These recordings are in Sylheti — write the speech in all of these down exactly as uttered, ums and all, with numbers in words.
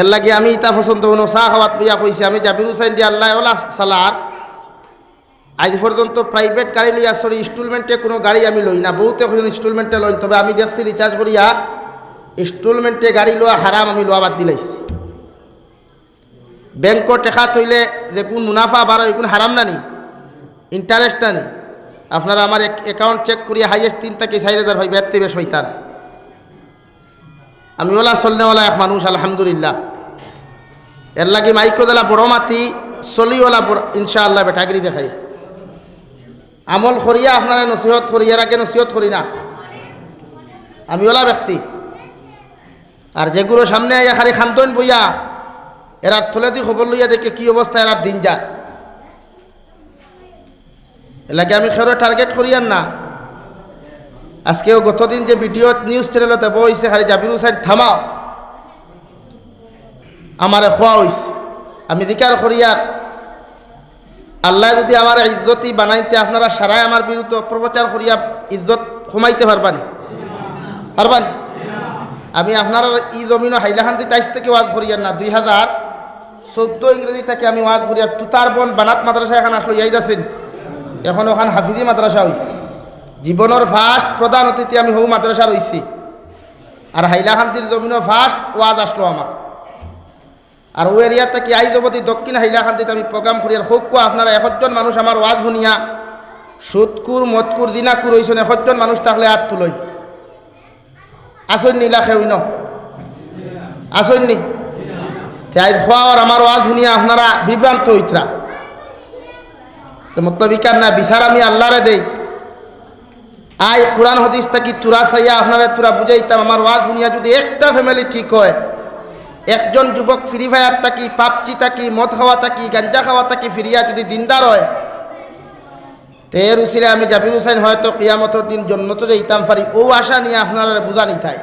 এরলাগি আমি ইতা পছন্দ অইলো, চা খাওয়াত বইয়া কইছি, আমি জাবির হুসাইন দিয়া আল্লায় ওলা চালার, আইজ পর্যন্ত প্রাইভেট গাড়ি লইয়া, সরি, ইনস্টলমেন্টে কুনু গাড়ি আমি লই না। বউতে কইছইন ইনস্টলমেন্টে লইন, তবে আমি দেখছি রিচার্জ করিয়া ইনস্টলমেন্টে গাড়ি লওয়া হারাম, আমি লওয়া বাদ দিলাইছি। ব্যাংকো টেকা থইলে যেগুন মুনাফা বাড়ে, ইগুন হারাম না নি? ইন্টারেস্ট না নি? আপনারা আমার অ্যাকাউন্ট চেক করিয়া হাইয়েস্ট তিন থাকি চাইর হাজার পাইবা, এর থাকি বেশ পাইতা না। আমি ওলা চলনেওয়ালা এক মানুষ, আলহামদুলিল্লাহ। এরলাগি মাইকো দেলা বড় মাতি, চলিওয়ালা বড়, ইনশাআল্লাহ বেটাগিরি দেখাই। আমল করিয়া আপনারে নসিহত করি, এর আগে নসিহত করি না। আমি ওলা ব্যক্তি। আর যেগুনর সামনে আইয়া খালি কান্দইন বইয়া, এরার তলেদি খবর লইয়া দেখি কি অবস্থা, এরার দিন যার। এরলাগি আমি কেউরে টার্গেট করিয়ার না। আজকেও গতদিন যে ভিডিও নিউজ চ্যানেলো দেওয়া অইছে, খালি জাবির হুসাইন থামাও, আমারে কওয়া অইছে। আমি জিকার করিয়ার, আল্লায় যুদি আমারে ইজ্জতি বানাইন তে আপনারা সারায় আমার বিরুদ্ধে অপপ্রচার করিয়া ইজ্জত কমাইতে পারবা নি? পারবা নি? আমি আপনারার ই জমিনো হাইলাকান্দিত আইজ থাকি ওয়াজ করিয়ার না, দুই হাজার চৌদ্দ ইংরেজি থাকি আমি ওয়াজ করিয়ার। তুতার বন বানাত মাদ্রাসা এখান আসলো, ইয়াদ আছে নি? এখন ওখান হাফিজি মাদ্রাসা অইছে। জীবনর ফার্স্ট প্রধান অতিথি আমি হউ মাদ্রাসার অইছি। আর হাইলাকান্দির জমিনো ফার্স্ট ওয়াজ আসলো আমার। আর অউ এরিয়া থাকি আইজ অবধি দক্ষিণ হাইলাকান্দিত আমি প্রোগ্রাম করিয়ার। হউক্কা আপনারা একজন মানুষ আমার ওয়াজ হুনিয়া সুদখুর, মদখুর, জিনাখুর অইছইন, একজন মানুষ থাকলে আত তুলইন। আছইন নি ইলা কেউ ইনো? আছইন নি? তে আইজ কওয়ার আমার ওয়াজ হুনিয়া আপনারা বিভ্রান্ত অইতরা। তে মতলব ইখান না, বিচার আমি আল্লারে দেই। আইজ কুরআন হাদিস থাকি থুড়া চাইয়া আপনারে থুড়া বুঝাইতাম, আমার ওয়াজ হুনিয়া যুদি একটা ফ্যামিলি ঠিক অয়, একজন যুবক ফ্রি ফায়ার থাকি, পাবজি থাকি, মদ খাওয়া থাকি, গাঞ্জা খাওয়া থাকি ফিরিয়া যুদি দিনদার অয়, তে এর উসিলায় আমি জাবির হুসাইন হয়তো কিয়ামতর দিন জন্নতো যাইতাম পারি। অউ আশা নিয়া আপনারারে বুঝানিতায়।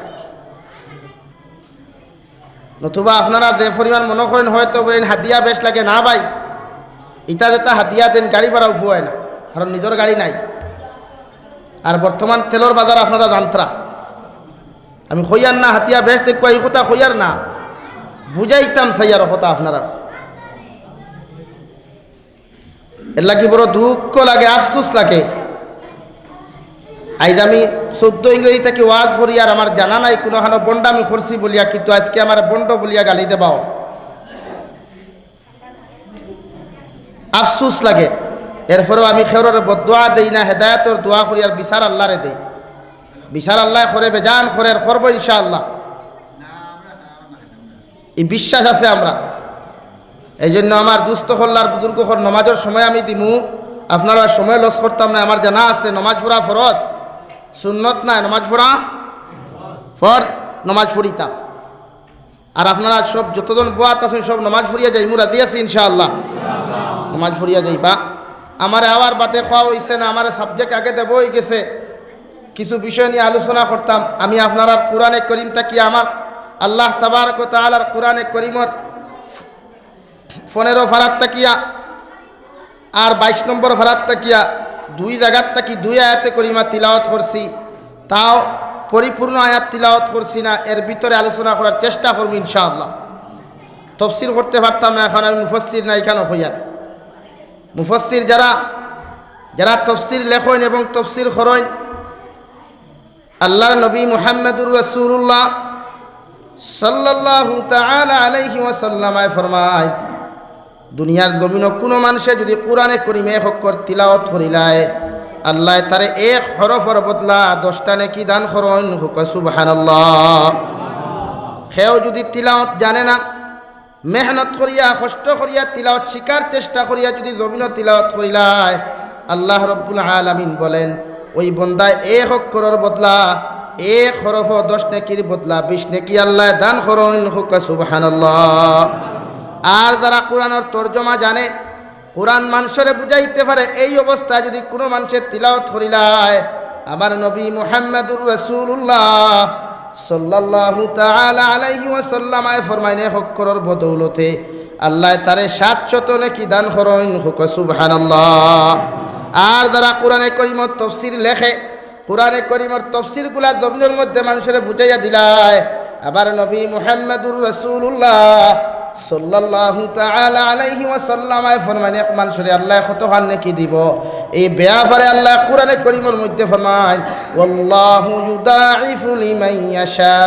নতুবা আপনারা যে পরিমাণ মনো করইন হয়তো বলেন হাদিয়া বেশ লাগে, না ভাই, ইতা যেতা হাদিয়া দেইন গাড়ি ভাড়াও পুয়ায় না, কারণ নিজর গাড়ি নাই। আর বর্তমান তেলর বাজার আপনারা জানতরা। আমি কইয়ার না হাদিয়া বেশ দেখবা, ই কথা কইয়ার না, বুঝাইতাম চাইয়ার কথা আপনারার। এরলাগি বড় দুঃখ লাগে, আফসোস লাগে। আইজ আমি চৌদ্দ ইংরেজি থাকি ওয়াজ করিয়ার আমার জানা নাই কুনুখানো ভন্ডামি করছি বলিয়া, কিন্তু আইজকে আমারে ভন্ড বলিয়া গালি দেবা অয়। আফসোস লাগে। এরপরেও আমি কেউররে বদদোয়া দেই না, হেদায়েতর দোয়া করিয়ার বিচার আল্লারে দেই। বিচার আল্লায় করে, বেজান করের, করবো ইনশাআল্লাহ। ই বিশ্বাস আছে আমরার। এইজন্য আমার দুস্ত অকল আর বুজুর্গ অকল, নমাজর সময় আমি দিমু, আপনারার সময় লস করতাম নায়। আমার জানা আছে নমাজ পড়া ফরজ, সুন্নত নায়, নমাজ পড়া ফরজ, নমাজ পড়িতা। আর আপনারা সব যতজন বওয়াত আছইন সব নমাজ পড়িয়া যাইমু, রাজি আছি ইনশাআল্লাহ? নমাজ পড়িয়া যাইবা। আমারে আওয়ার বাদে কওয়া অইছে না, আমারে সাবজেক্ট আগে দেওয়া অইগেছে। কিছু বিষয় নিয়া আলোচনা করতাম। আমি আপনারার কুরআনে করিম থাকি, আমার আল্লাহ তাবারক ওয়া তাআলার কুরআনে করিমর পনেরো পারাত থাকিয়া আর বাইশ নম্বর পারাত থাকিয়া দুই জাগাত থাকি দুই আয়াতে করিমা তিলাওয়াত করছি, তাও পরিপূর্ণ আয়াত তিলাওয়াত করছি না। এর ভিতরে আলোচনা করার চেষ্টা করমু ইনশাআল্লাহ। তফসির করতে পারতাম না, এখন আমি মুফাসসির না, ইখানও কইয়ার। মুফাসসির যারা, যারা তফসির লেখইন এবং তফসির করইন, আল্লাহর নবী মুহাম্মাদুর রাসূলুল্লাহ সাল্লাল্লাহু তাআলা আলাইহি ওয়াসাল্লামে ফরমায়, দুনিয়ার জমিনো কুনু মানষে যুদি কুরআনে করিম এক অক্ষর তিলাওয়াত করিলায়, আল্লায় তারে এক হরফর বদলা দশটা নেকি দান করইন। কউক্কা সুবহানাল্লাহ। কেউ যুদি তিলাওয়াত জানে না, মেহনত করিয়া, কষ্ট করিয়া তিলাওয়াত শিখার চেষ্টা করিয়া যুদি জমিনো তিলাওয়াত করিলায়, আল্লাহ রব্বুল আলামিন বলেন, ওই বন্দায় এক অক্ষরর বদলা এক হরফ দশ নেকির বদলা বিশ নেকি আল্লায় দান করইন। কউক্কা সুবহানাল্লাহ। আর যারা কুরআনর তর্জমা জানে, কুরআন মানষরে বুঝাইতে পারে, এই অবস্থায় যুদি কুনু মানষে তিলাওয়াত করিলায়, আমার নবী মুহাম্মাদুর রাসূলুল্লাহ সাল্লাল্লাহু তাআলা আলাইহি ওয়াসাল্লামে ফরমাইন, এক অক্ষরর বদৌলতে আল্লায় তারে সাতশত নেকি দান করইন। কউক্কা সুবহানাল্লাহ। আর যারা কুরআনে করিমর তফসির লেখে, কুরআনে করিমর তফসিরগুলা জমিনর মধ্যে মানষরে বুঝাইয়া দিলায়, আবার নবী মুহাম্মাদুর রাসূলুল্লাহ সাল্লাল্লাহু তাআলা আলাইহি ওয়াসাল্লামে ফরমাইন, এক মানষরে আল্লায় কতখান নেকি দিবো। এই ব্যাপারে আল্লায় কুরআনে করিমর মধ্যে ফরমাইন, "ওয়াল্লাহু ইউদাইফু লিমান ইয়াশা।"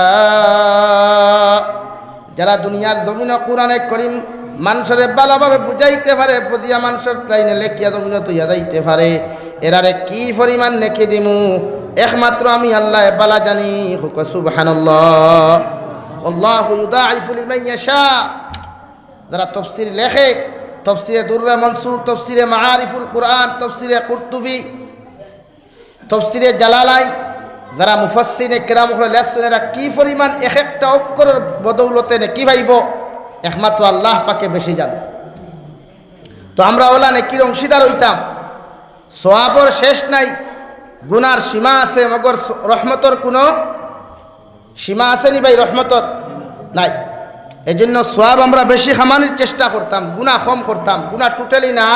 যারা দুনিয়ার জমিনো কুরআনে করিম মানষরে ভালাভাবে বুঝাইতে পারে, বুঝিয়া মানষর তাইনে লেখিয়া জমিনো থইয়া যাইতে পারে, এরারে কি পরিমাণ নেকি দিমু, একমাত্র আমি আল্লায় ভালা জানি। কউক্কা সুবহানাল্লাহ। আল্লাহু ইউদাইফু লিমান ইয়াশা। যারা তফসির লেখে, তফসিরে দুররে মনসুর, তফসিরে মাআরিফুল কুরআন, তফসিরে কুরতুবী, তফসিরে জালালাইন, যারা মুফাসসিরিনে কেরাম অকলে লেখছইন, এরা কি পরিমাণ এক একটা অক্ষরর বদৌলতে নেকি পাইবো, একমাত্র আল্লাহ পাকে বেশি জানে। তো আমরা অউলা নেকির অংশীদার অইতাম। সওয়াবর শেষ নাই, গুনার সীমা আছে, মগর স-, রহমতর কুনু সীমা আছে নি ভাই? রহমতর নাই। এজন্য সওয়াব আমরা বেশি কামানির চেষ্টা করতাম, গুনা কম করতাম, গুনা totally না।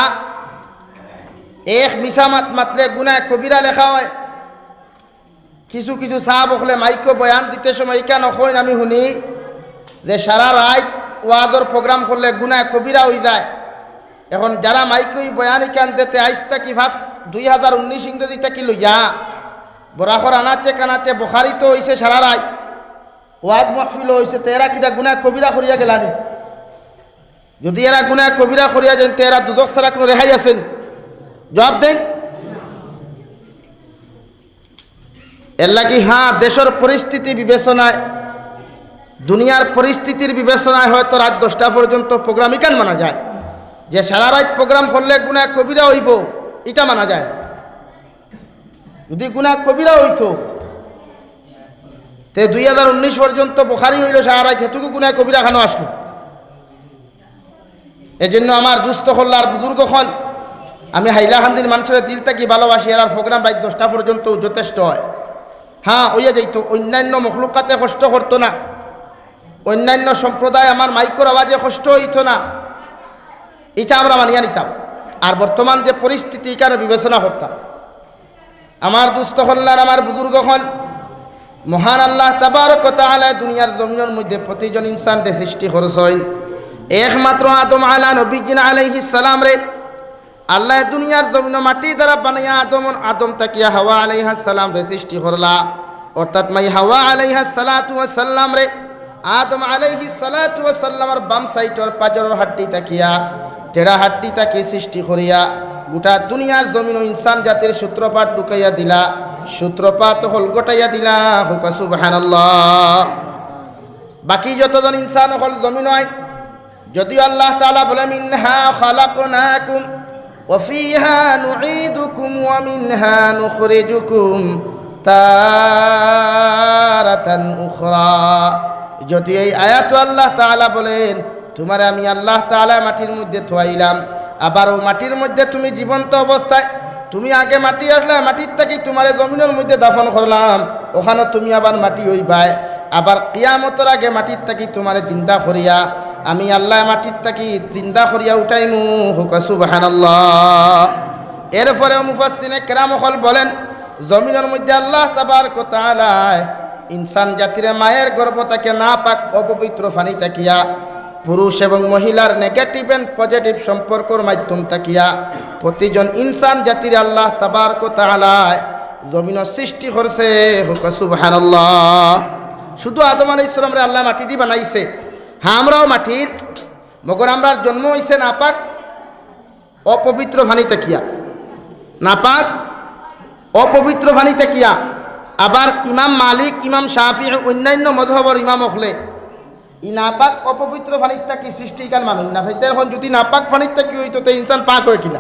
এক মিছা মাত মাতলে গুনায় কবিরা লেখা অয়। কিছু কিছু সাব অকলে মাইকো বয়ান দিতে সময় ইখান কইন, আমি হুনি যে সারা রাইত ওয়াজর program করলে গুনায় কবিরা অইযায়। এখন যারা মাইকো ই বয়ান ইখান দেতে আইজ থাকি first দুই হাজার উনিশ ইংরেজি থাকি লইয়া বরাকর আনাচে কানাচে বুখারিত অইছে সারা রাইত, ওয়াজ মাহফিলো অইছে, তে এরা কিতা গুনায় কবিরা করিয়া গেলানি? যুদি এরা গুনায় কবিরা করিয়া যাইন, তে এরা দুজখ ছাড়া কুনু রেহাই আছে নি? জুয়াব দেইন। এরলাগি, হ্যাঁ, দেশর পরিস্থিতি বিবেচনায়, দুনিয়ার পরিস্থিতির বিবেচনায় হয়তো রাইত দশটা পর্যন্ত program ইখান মানা যায়। যে সারা রাইত program করলে গুনায় কবিরা অইবো, ইটা মানা যায় না। যুদি গুনায় কবিরা অইতো, তে দুই হাজার উনিশ পর্যন্ত বুখারি অইলো সারা রাইত, হেতুকু গুনায় কবিরা কানো আছলো? এজন্য আমার দুস্ত অকল আর বুজুর্গ অকল, আমি হাইলাকান্দির মানষরে দিল থাকি ভালোবাসি, এরার program রাইত দশটা পর্যন্ত যথেষ্ট অয়। হ্যাঁ, অইয়া যাইতো, অইন্যান্য মখলুকাতে কষ্ট করতো না, অইন্যান্য সম্প্রদায় আমার মাইকর আওয়াজে কষ্ট অইতো না, ইটা আমরা মানিয়া নিতাম। আর বর্তমান যে পরিস্থিতি, ইখান বিবেচনা করতাম। আমার দুস্ত অকল আর আমার বুজুর্গ অকল, মহান আল্লাহ তাবারক ওয়া তাআলায় দুনিয়ার জমিনর মধ্যে প্রতিজন ইনসানরে সৃষ্টি করছইন। একমাত্র আদম আলা নবীজিনা আলাইহিস সালামরে আল্লায় দুনিয়ার জমিনো মাটি দ্বারা বানাইয়া আদম, আদম থাকিয়া হাওয়া আলাইহাস সালামরে সৃষ্টি করলা। অর্থাৎ মাই হাওয়া আলাইহাস সালাতু ওয়াস সালামরে আদম আলাইহিস সালাতু ওয়াস সালামর বাম সাইডর পাজরর হাড্ডি থাকিয়া, টেড়া হাড্ডি থাকি সৃষ্টি করিয়া গোটা দুনিয়ার জমিনো ইনসান জাতির সূত্রপাত ঢুকাইয়া দিলা, সূত্রপাত অকল ঘটাইয়া দিলা। কউক্কা সুবহানাল্লাহ। বাকি যতজন ইনসান অকল জমিনো আইন, যদিও আল্লাহ তাআলা বলে, "মিনহা খালাকনাকুম ওয়া ফিহা নুঈদুকুম ওয়া মিনহা নুখরিজুকুম তারাতান উখরা।" যদিও এই আয়াতো আল্লাহ তাআলা বলেন, "তুমারে আমি আল্লাহ তাআলা মাটির মধ্যে থুয়াইলাম, আবার অউ মাটির মধ্যে তুমি জীবন্ত অবস্থায়, তুমি আগে মাটি আছলায়, মাটির থাকি তুমারে জমিনর মধ্যে দাফন করলাম, অখানো তুমি আবার মাটি অইবায়, আবার কিয়ামতর আগে মাটির থাকি তুমারে জিন্দা করিয়া আমি আল্লায় মাটির থাকি জিন্দা করিয়া উঠাইমু।" কউক্কা সুবহানাল্লাহ। এরপরেও মুফাসসিরিনে কেরাম অকল বলেন, জমিনর মধ্যে আল্লাহ তাবারক ওয়া তাআলায় ইনসান জাতিরে মায়ের গর্ভ থাকিয়া নাপাক অপবিত্র পানি থাকিয়া, পুরুষ এবং মহিলার negative and positive সম্পর্কর মাধ্যম থাকিয়া প্রতিজন ইনসান জাতিরে আল্লাহ তাবারক ওয়া তাআলায় জমিনো সৃষ্টি করছে। কউক্কা সুবহানাল্লাহ। শুধু আদম আলাইহিস সালামরে আল্লায় মাটি দি বানাইছে। হ্যাঁ, আমরাও মাটির, মগর আমরার জন্ম অইছে নাপাক অপবিত্র পানি থাকিয়া, নাপাক অপবিত্র পানি থাকিয়া। আবার ইমাম মালিক, ইমাম শাফিঈ, অইন্যান্য মজহবর ইমাম অকলে ই নাপাক অপবিত্র পানির থাকি সৃষ্টি ইখান মানইন না। অখন যুদি নাপাক পানির থাকি অইতো, তে ইনসান পাক অয় কিলা?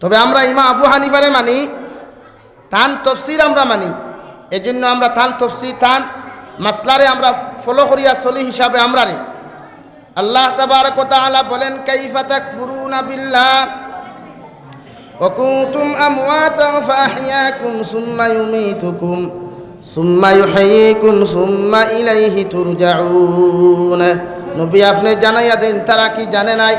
তবে আমরা ইমাম আবু হানিফারে মানি, তান তফসির আমরা মানি, এজন্য আমরা তান তফসির, তান মাসলারে আমরা follow করিয়া চলি হিসাবে আমরারে। আল্লাহ তাবারক ওয়া তাআলা বলেন, "কাইফা তাকফুরুনা বিল্লাহ ওয়া কুনতুম আমওয়াতান ফাআহইয়াকুম সুম্মা ইউমীতুকুম সুম্মা ইউহয়ীকুম সুম্মা ইলাইহি তুরজাউন।" নবী, আপনে জানাইয়া দেইন, তারা কি জানে নাই?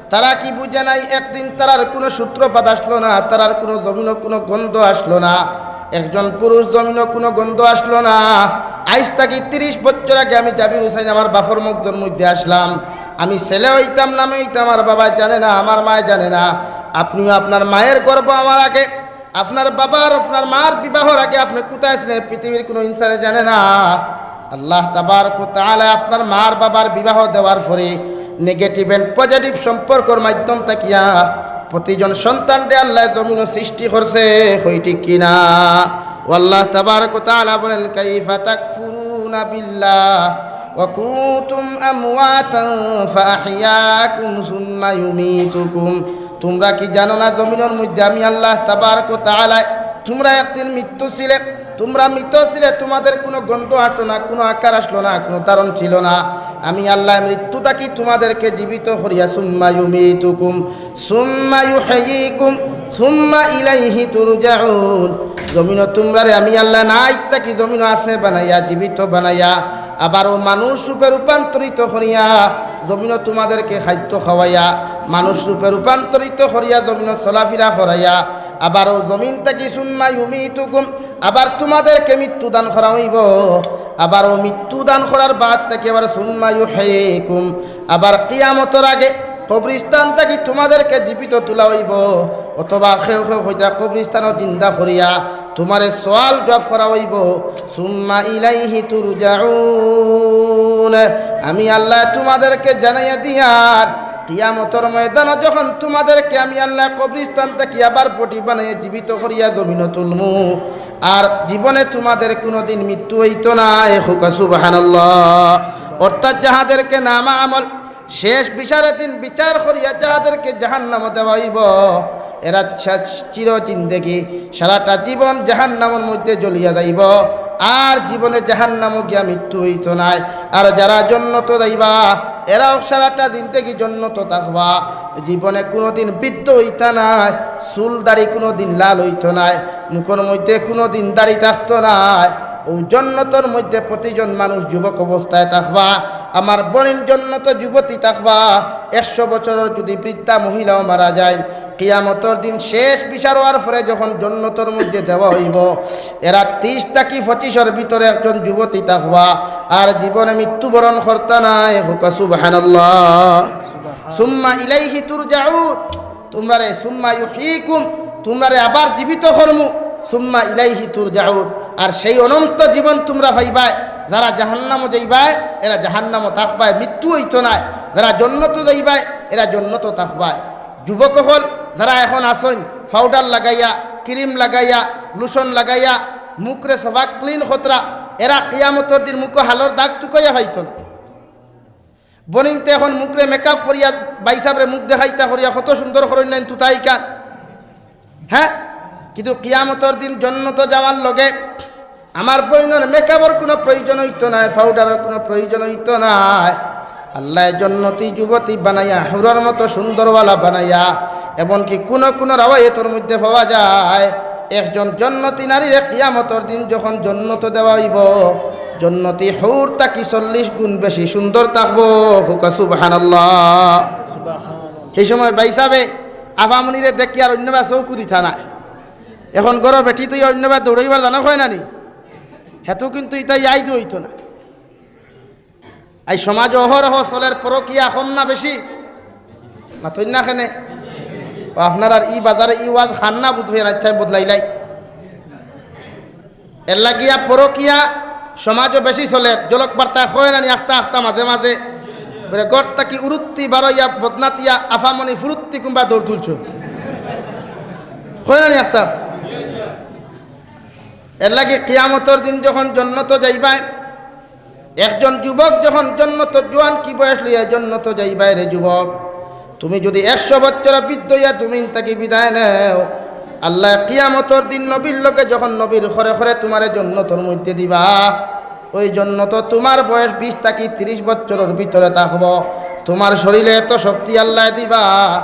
তারা কি বুঝে নাই? একদিন তারার কুনু সূত্রপাত আছলো না, তারার কুনু জমিনো কুনু গন্ধ আছলো না, একজন পুরুষ জমিনো কুনু গন্ধ আছলো না, আইজ থাকি তিরিশ বছর আগে আমি জাবির হুসাইন আমার বাফর মগজর মধ্যে আসলাম। আমি ছেলে অইতাম না মেয়ে অইতাম, আমার বাবায় জানে না, আমার মায় জানে না। আপনিও আপনার মায়ের গর্ভ আমার আগে, আপনার বাবার, আপনার মার বিবাহর আগে আপনি কোথায় ছিলেন, পৃথিবীর কোনো ইনসানে জানে না। আল্লাহ তাবারক ওয়া তাআলা আপনার মার বাবার বিবাহ দেওয়ার পরে negative and positive সম্পর্কর মাধ্যম থাকিয়া প্রতিজন সন্তানরে আল্লাহ জমিনও সৃষ্টি করছে, কই ঠিক কিনা? ও আল্লাহ তাবারক ওয়া তাআলা বলেন, "কাইফা তাকফুরুনা বিল্লাহ ওয়া কুনতুম আমওয়াতান ফাআহইয়াকুম সুম্মা ইউমীতুকুম।" তোমরা কি জানো না জমিনর মধ্যে আমি আল্লাহ তাবারক ওয়া তাআলা, তোমরা একদিন মৃত্যু ছিলে, তোমরা মৃত ছিলে, তোমাদের কোনো গন্ধ আসলো না, কোনো আকার আসলো না, কোনো ধারণ ছিল না। আমি আল্লাহ মৃত্যু থাকি তোমাদেরকে জীবিত করিয়া সুম্মা ইউমীতুকুম সুম্মা ইউহয়ীকুম সুম্মা ইলাইহি তুরজাউন। জমিনও তোমরারে আমি আল্লাহ নাই থাকি জমিনও আছে বানাইয়া, জীবিত বানাইয়া, আবারও মানুষ রূপে রূপান্তরিত করিয়া জমিনও তোমাদেরকে খাদ্য খাওয়াইয়া, মানুষ রূপে রূপান্তরিত করিয়া জমিনও চলাফিরা করাইয়া, আবারও জমিন থাকি সুম্মা ইউমীতুকুম, আবার তোমাদেরকে মৃত্যু দান করা অইবো, আবারও মৃত্যু দান করার বাদ থাকি আবার সুম্মা ইউহয়ীকুম, আবার কিয়ামতর আগে কবরস্থান থাকি তোমাদেরকে জীবিত তোলা অইবো, অথবা কেউ কেউ কইতরা কবরস্থানও জিন্দা করিয়া তোমারে সওয়াল জবাব করা অইবো। সুম্মা ইলাইহি তুরজাউন। আমি আল্লাহ তোমাদেরকে জানাইয়া দিয়ার, কিয়ামতর ময়দানও যখন তোমাদেরকে আমি আল্লাহ কবরস্থান থাকি আবার বডি বানাইয়া জীবিত করিয়া জমিনও তুলমু, আর জীবনে তোমাদের কোনোদিন মৃত্যু অইতো নায়। কউক্কা সুবহানাল্লাহ। অর্থাৎ যাহাদেরকে নামা আমল শেষ বিচারের দিন বিচার করিয়া যাহাদেরকে জাহান্নামো দেওয়া অইবো, এরা চা-, চির জিন্দেগি, সারাটা জীবন জাহান্নামর মধ্যে জ্বলিয়া যাইবো, আর জীবনে জাহান্নামো গিয়া মৃত্যু অইতো নায়। আর যারা জন্নতো যাইবা, এরাও সারাটা জিন্দেগি জন্নতো থাকবা, জীবনে কোনোদিন বৃদ্ধ অইতা নায়, চুল দাড়ি কোনোদিন লাল অইতো নায়, মুখর মধ্যে কোনোদিন দাড়ি থাকতো নায়। অউ জন্নতর মধ্যে প্রতিজন মানুষ যুবক অবস্থায় থাকবা। আমার বইন জন্নতো যুবতী থাকবা, একশো বছরর যদি বৃদ্ধা মহিলাও মারা যায়, কিয়ামতর দিন শেষ বিচার অওয়ার পরে যখন জন্নতর মধ্যে দেওয়া অইবো, এরা তিরিশ থাকি পঁচিশর ভিতরে একজন যুবতী থাকবা, আর জীবনে মৃত্যুবরণ করতা নায়। কউক্কা সুবহানাল্লাহ। সুম্মা ইলাইহি তুরজাউন। তোমরারে সুম্মা ইউহয়ীকুম, তোমরারে আবার জীবিত করমু, সুম্মা ইলাইহি তুরজাউন। আর সেই অনন্ত জীবন তোমরা পাইবায়। যারা জাহান্নামো যাইবায়, এরা জাহান্নামো থাকবায়, মৃত্যু অইতো নায়। যারা জন্নতো যাইবায়, এরা জন্নতো থাকবায়। যুবক অকল যারা এখন আছইন, পাউডার লাগাইয়া, ক্রিম লাগাইয়া, লোশন লাগাইয়া, মুখরে সফা ক্লিন করতরা, এরা কিয়ামতর দিন মুখো হালর দাগ তুকাইয়া পাইতো না। বইনতে এখন মুখরে মেকআপ করিয়া, ভাইসাবরে মুখ দেখাইতা করিয়া কত সুন্দর করইন নাইন তুতাইকান। হ্যাঁ, কিন্তু কিয়ামতর দিন জন্নতো যাওয়ার লগে আমার বইনর মেকআপর কোনো প্রয়োজন অইতো নায়, পাউডারর কোনো প্রয়োজন অইতো নায়। আল্লায় জন্নতি যুবতী বানাইয়া, হুরর মতো সুন্দরওয়ালা বানাইয়া, এমনকি কোনো কোনো রাওয়ায়েতর মধ্যে পাওয়া যায়, একজন জন্নতি নারীরে কিয়ামতর দিন যখন জন্নতো দেওয়া অইবো, জন্নতি হুর থাকি চল্লিশ গুণ বেশি সুন্দর থাকবো। কউক্কা সুবহানাল্লাহ। সেই সময় ভাইসাবে আফামনিরে দেখিয়া আর অইন্য বায় চউখও দিতা নায়। এখন ঘরো বেটি থইয়া অইন্য বায় দৌড়াইবার জানো কয় না নি? হেতু কিন্তু ইতা ইয়াদ অইতো না। এই সমাজো অহরহ চলের পরকিয়া, কম না বেশি? মাতইন না কেনে? ও আপনারার ই বাজারে ই ওয়াজ খান না বুঝবে, রাইত টাইম বদলাইলাই। এর লাগিয়া পরকিয়া সমাজো বেশি চলের। জলক বার্তায় কয় না নি আখতা আখতা মাঝে মাঝে? বলে, "ঘর থাকি উরুত্তি বারইয়া বদনাতিয়া আফামনি ফুরুত্তি কুম্বা দৌড় তুলছো।" কয় না নি আখতা আখতা? এর লাগি কিয়ামতর দিন যখন জন্নতো যাইবায়, একজন যুবক যখন জন্নতো, জোয়ান কি বয়স লইয়া জন্নতো যাইবায় রে যুবক, তুমি যদি একশো বছর বৃদ্ধ অইয়া জমিন থাকি বিদায় নেও, আল্লায় কিয়ামতর দিন নবীর লগে যখন নবীর খরে খরে তোমারে জন্নতর মধ্যে দিবা, ওই জন্নতো তোমার বয়স বিশ থাকি তিরিশ বছরর ভিতরে থাকবো। তোমার শরীরে এত শক্তি আল্লায় দিবা,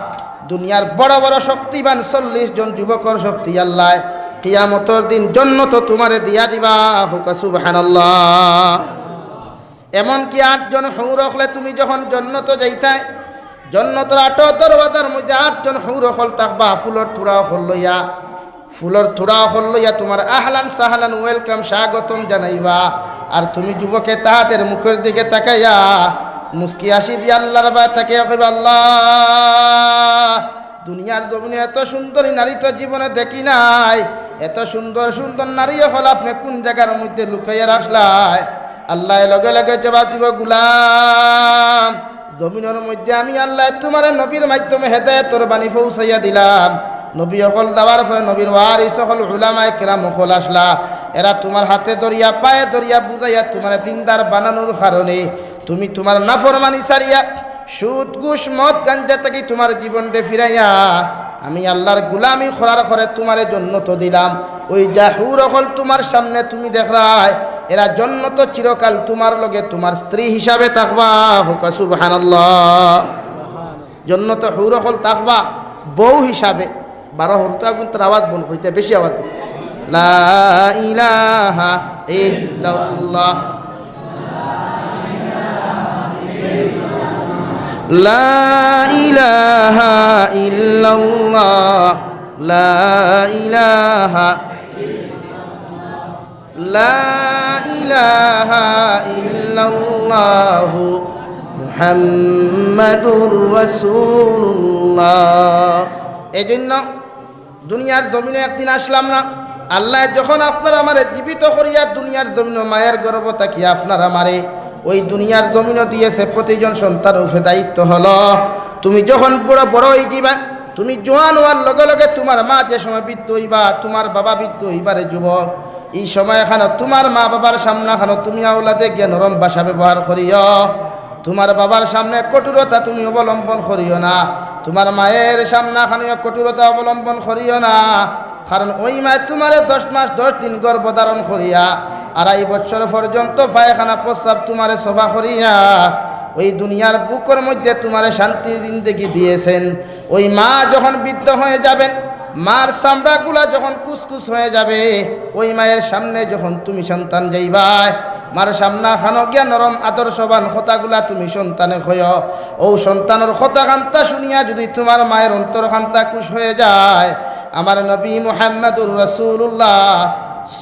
দুনিয়ার বড় বড় শক্তিবান চল্লিশ জন যুবকর শক্তি আল্লায় কিয়ামতর দিন জন্নতো তোমারে দিয়া দিবা। কউক্কা সুবহানাল্লাহ। এমনকি আটজন হুর অকলে তুমি যখন জন্নতো যাইতায়, জন্নতর আটো দরওয়াজার মধ্যে আটজন হুর অকল থাকবা, ফুলর তুড়া অকল লইয়া, ফুলর তুড়া অকল লইয়া তোমার আহলান সাহলান, welcome, স্বাগতম জানাইবা। আর তুমি যুবকে তাহাদের মুখের দিকে তাকাইয়া মুস্কি হাসি দিয়া আল্লাহর ভয়ে তাকাইয়া কইবা, "আল্লাহ, দুনিয়ার জমিনে এত সুন্দরী নারী তো জীবনে দেখি নাই, এত সুন্দর সুন্দর নারী অকল আপনে কুন জাগার মধ্যে লুকাইয়া রাখলায়?" আল্লায় লগে লগে জবাব দিবা, "গুলাম, জমিনর মধ্যে আমি আল্লায় তুমারে নবীর মাধ্যমে হেদায়েতর বাণী পৌঁছাইয়া দিলাম। নবী অকল দেওয়ার পরে নবীর ওয়ারিস অকল উলামায়ে কেরাম অকল আছলা, এরা তুমার হাতে ধরিয়া, পায়ে ধরিয়া, বুঝাইয়া তুমারে দিনদার বানানোর কারণে তুমি তুমার নাফরমানি ছাড়িয়া, সুদ, ঘুষ, মদ, গাঞ্জা থাকি তুমার জীবনরে ফিরাইয়া আমি আল্লাহর গুলামি করার পরে তুমারে জন্নত দিলাম। ওই যা হুর অকল তুমার সামনে তুমি দেখরায়, এরা জন্নত চিরকাল তুমার লগে তুমার স্ত্রী হিসাবে থাকবা।" কউক্কা সুবহানাল্লাহ। জন্নত হুর অকল থাকবা বউ হিসাবে। বারো হুরুতা কিন্তু আওয়াজ বন্ধ করিতে, বেশি আওয়াজ দিতে। লা ইলাহা ইল্লাল্লাহ। লা ইলাহা ইল্লাল্লাহ। লা ইলাহা, লা ইলাহা ইল্লাল্লাহু মুহাম্মাদুর রাসূলুল্লাহ। এই জন্য দুনিয়ার জমিনে একদিন আছলাম না। আল্লায় যখন আপনার আমারে জীবিত করিয়া দুনিয়ার জমিনো মায়ের গর্ভ থাকি আপনার আমারে ওই দুনিয়ার জমিনো দিয়েছে, প্রতিজন সন্তানর উপরে দায়িত্ব হলো, তুমি যখন বড় বড় অইযিবা, তুমি জোয়ান অওয়ার লগে লগে তুমার মা যে সময় বৃদ্ধ অইবা, তুমার বাবা বৃদ্ধ অইবা রে যুবক, ই সময়খানো তুমার মা বাবার সামনাখানো তুমি আওলাদে গিয়া নরম ভাষা ব্যবহার করিও। তুমার বাবার সামনে কঠোরতা তুমি অবলম্বন করিও না, তুমার মায়ের সামনাখানো কঠোরতা অবলম্বন করিও না। কারণ ওই মায়ে তুমারে দশ মাস দশ দিন গর্ভ ধারণ করিয়া আড়াই বছর পর্যন্ত পায়খানা প্রস্রাব তুমারে সাফা করিয়া ওই দুনিয়ার বুকর মধ্যে তুমারে শান্তির জিন্দেগি দিয়েছেন। ওই মা যখন বৃদ্ধ হয়ে যাবেন, মার চামড়াগুলা যখন কুচকুচ হয়ে যাবে, ওই মায়ের সামনে যখন তুমি সন্তান যাইবায়, মার সামনাখানো গিয়া নরম আদর্শবান কথাগুলা তুমি সন্তানে কইও। ও সন্তানর কথাখান্তা শুনিয়া যদি তুমার মায়ের অন্তরখান্তা খুশ হয়ে যায়, আমার নবী মুহাম্মাদুর রাসূলুল্লাহ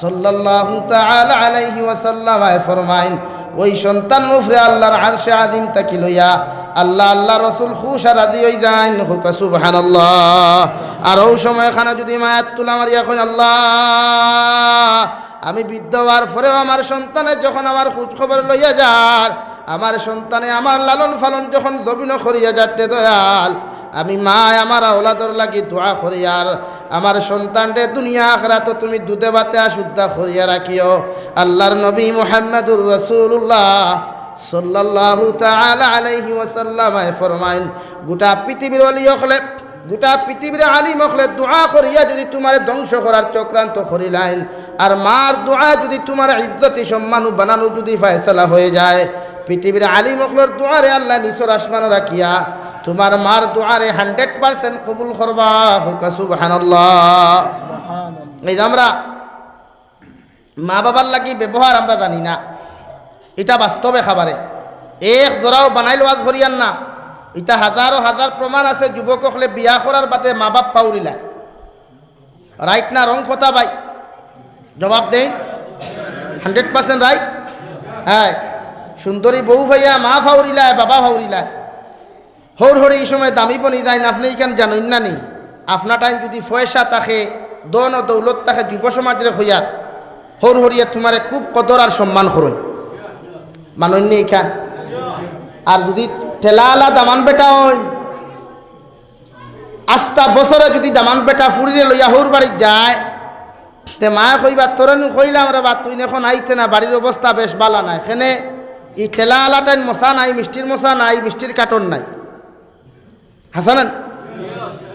সাল্লাল্লাহু তাআলা আলাইহি ওয়াসাল্লাম আয় ফরমাইন, ওই সন্তানর উপরে আল্লাহর আরশে আজিম থাকি লইয়া আল্লাহ, আল্লাহ রসুল খুশ আর রাজি অই যাইন। কউক্কা সুবহানাল্লাহ। আর ও সময়খানো যদি মায়াত তুলা মারিয়া কইন, "আল্লাহ, আমি বৃদ্ধ অওয়ার পরেও আমার সন্তানে যখন আমার খোঁজ খবর লইয়া যার, আমার সন্তানে আমার লালন পালন যখন জমিনো করিয়া যার রে দয়াল, আমি মায় আমার আওলাদর লাগি দোয়া করি, আর আমার সন্তানরে দুনিয়া আখেরাতো তুমি দুধে ভাতে আশুদ্ধা করিয়া রাখিও।" আল্লাহর নবী মুহাম্মাদুর রাসূলুল্লাহ সাল্লাল্লাহু তাআলা আলাইহি ওয়াসাল্লাম আয় ফরমাইন, গোটা পৃথিবীর ওলি অকলে, গোটা পৃথিবীর আলিম অকলে দোয়া করিয়া যদি তুমারে ধ্বংস করার চক্রান্ত করিলাইন, আর মার দোয়া যদি তুমার ইজ্জতি সম্মান বানানো যদি ফয়সালা হয়ে যায়, পৃথিবীর আলিম অকলর দোয়ারে আল্লাহ নিচর আসমানো রাখিয়া তুমার মার দোয়ারে হান্ড্রেড পার্সেন্ট কবুল করবা। কউক্কা সুবহানাল্লাহ। এই যে আমরা মা বাবার লাগি ব্যবহার আমরা জানি না, ইটা বাস্তবে খাবারে এক জোড়াও বানাইল ওয়াজ করিয়ার না। ইটা হাজারো হাজার প্রমাণ আছে, যুবক অকলে বিয়া করার বাদে মা বাপ পাউরিলায়। রাইট না রং কথা ভাই? জবাব দেইন। Hundred percent right. হ্যাঁ, সুন্দরী বউ পাইয়া মা পাউরিলায়, বাবা পাউরিলায়। হউর হড়ি ই সময় দামি বনি যাইন, আপনে ইখান জানইন না নি? আপনার টাইম যদি পয়সা থাকে, ধন ও দৌলত থাকে, যুব সমাজরে কইয়ার, হউর হড়িয়ে তুমারে খুব কদর আর সম্মান করইন। মানইন নি ইখান? আর যদি ঠেলাআলা দামান বেটা অইন, আস্তা বছরে যদি দামান বেটা ফুড়িরে লইয়া হউর বাড়িত যায়, তে মায়ে কইবা, "তোরে নু কইলাম রে বা, তুই এখন আইতে না, বাড়ির অবস্থা বেশ বালা নায়।" কেনে ই ঠেলাআলা টাইন মশা নাই, মিষ্টির মশা নাই, মিষ্টির কার্টন নাই। হাছা না নি?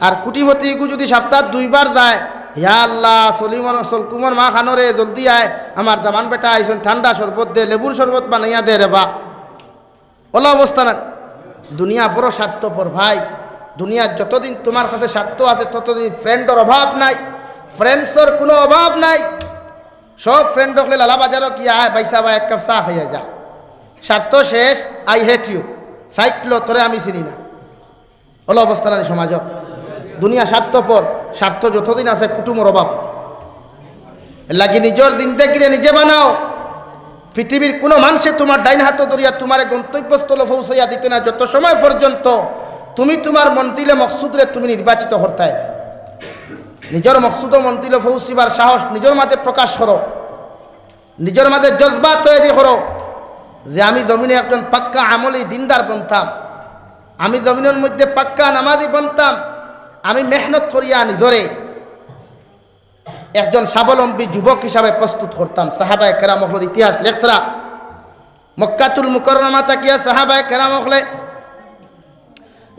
আর কোটিপতি ইগু যদি সপ্তাহ দুইবার যায়, "ইয়া আল্লাহ, সলিমর, সলকুমর মা খানোরে, জলদি আয়, আমার দামান বেটা আইছইন, ঠান্ডা শরবত দে, লেবুর শরবত বানাইয়া দে রে বা।" অলা অবস্থা না? দুনিয়া বড় স্বার্থপর ভাই। দুনিয়ার যতদিন তুমার কাছে স্বার্থ আছে, ততদিন ফ্রেন্ডর অভাব নাই, ফ্রেন্ডসর কুনু অভাব নাই। সব ফ্রেন্ড অকলে লালা বাজারো গিয়া, "আয় ভাইসাব, এক কাপ চা খাইয়া যা।" স্বার্থ শেষ, "I hate you, সাইড ল, তোরে আমি চিনি না।" অলা অবস্থা না নি সমাজর? দুনিয়া স্বার্থপর, স্বার্থ যতদিন আছে কুটুমর অভাব নাই। এর লাগি নিজর জিন্দেগিরে নিজে বানাও। পৃথিবীর কুনু মানষে তুমার ডাইন হাতো ধরিয়া তুমারে গন্তব্যস্থলো পৌঁছাইয়া দিতো নায়, যত সময় পর্যন্ত তুমি তুমার মঞ্জিলে মকসুদরে তুমি নির্বাচিত করতায়। নিজর মকসুদ ও মঞ্জিলো পৌঁছিবার সাহস নিজর মাঝে প্রকাশ করো, নিজর মাঝে জজবা তৈরি করো যে আমি জমিনো একজন পাক্কা আমলি দিনদার বনতাম, আমি জমিনর মধ্যে পাক্কা নামাজি বনতাম, আমি মেহনত করিয়া নিজরে একজন স্বাবলম্বী যুবক হিসাবে প্রস্তুত করতাম। সাহাবায়ে কেরাম অকলর ইতিহাস লেখরা, মক্কাতুল মুকাররমা থাকিয়া সাহাবায়ে কেরাম অকলে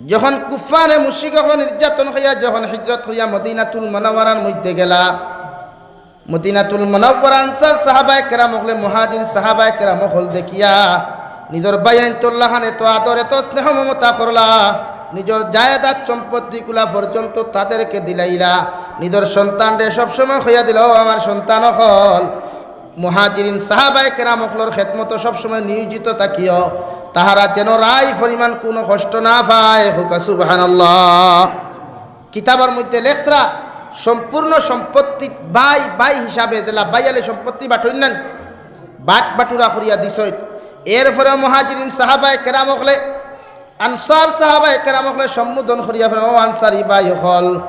যখন কুফফারে মুশরিক অকলর নির্যাতন খাইয়া যখন হিজরত করিয়া মদিনাতুল মুনাওয়ারার মধ্যে গেলা, মদিনাতুল মুনাওয়ারা আনসার সাহাবায়ে কেরাম অকলে, মুহাজির সাহাবায়ে কেরাম অকল দেখিয়া নিজর ভাইয়াইন্তর লাখান এত আদর, এত স্নেহ মমতা করলা, নিজর জায়েদাত সম্পত্তিগুলা পর্যন্ত তাদেরকে দিলাইলা। নিজর সন্তানরে সবসময় কইয়া দিলা, "ও আমার সন্তান অকল, মুহাজিরিন সাহাবায়ে কেরাম অকলর খেদমতো সবসময় নিয়োজিত থাকিও, তাহারা যেন রাই পরিমাণ কুনু কষ্ট না পায়।" কউক্কা সুবহানাল্লাহ। কিতাবর মধ্যে লেখরা সম্পূর্ণ সম্পত্তি ভাই ভাই হিসাবে যেলা ভাইয়ালে সম্পত্তি বাটইন না নি, বাট বাটুরা করিয়া দিছইন। এরপরে মুহাজিরিন সাহাবায়ে কেরাম অকলে, আনসার সাহাবায়ে কেরাম অকলে সম্বোধন করিয়া ফেলেন, "ও আনসারি ভাই অকল,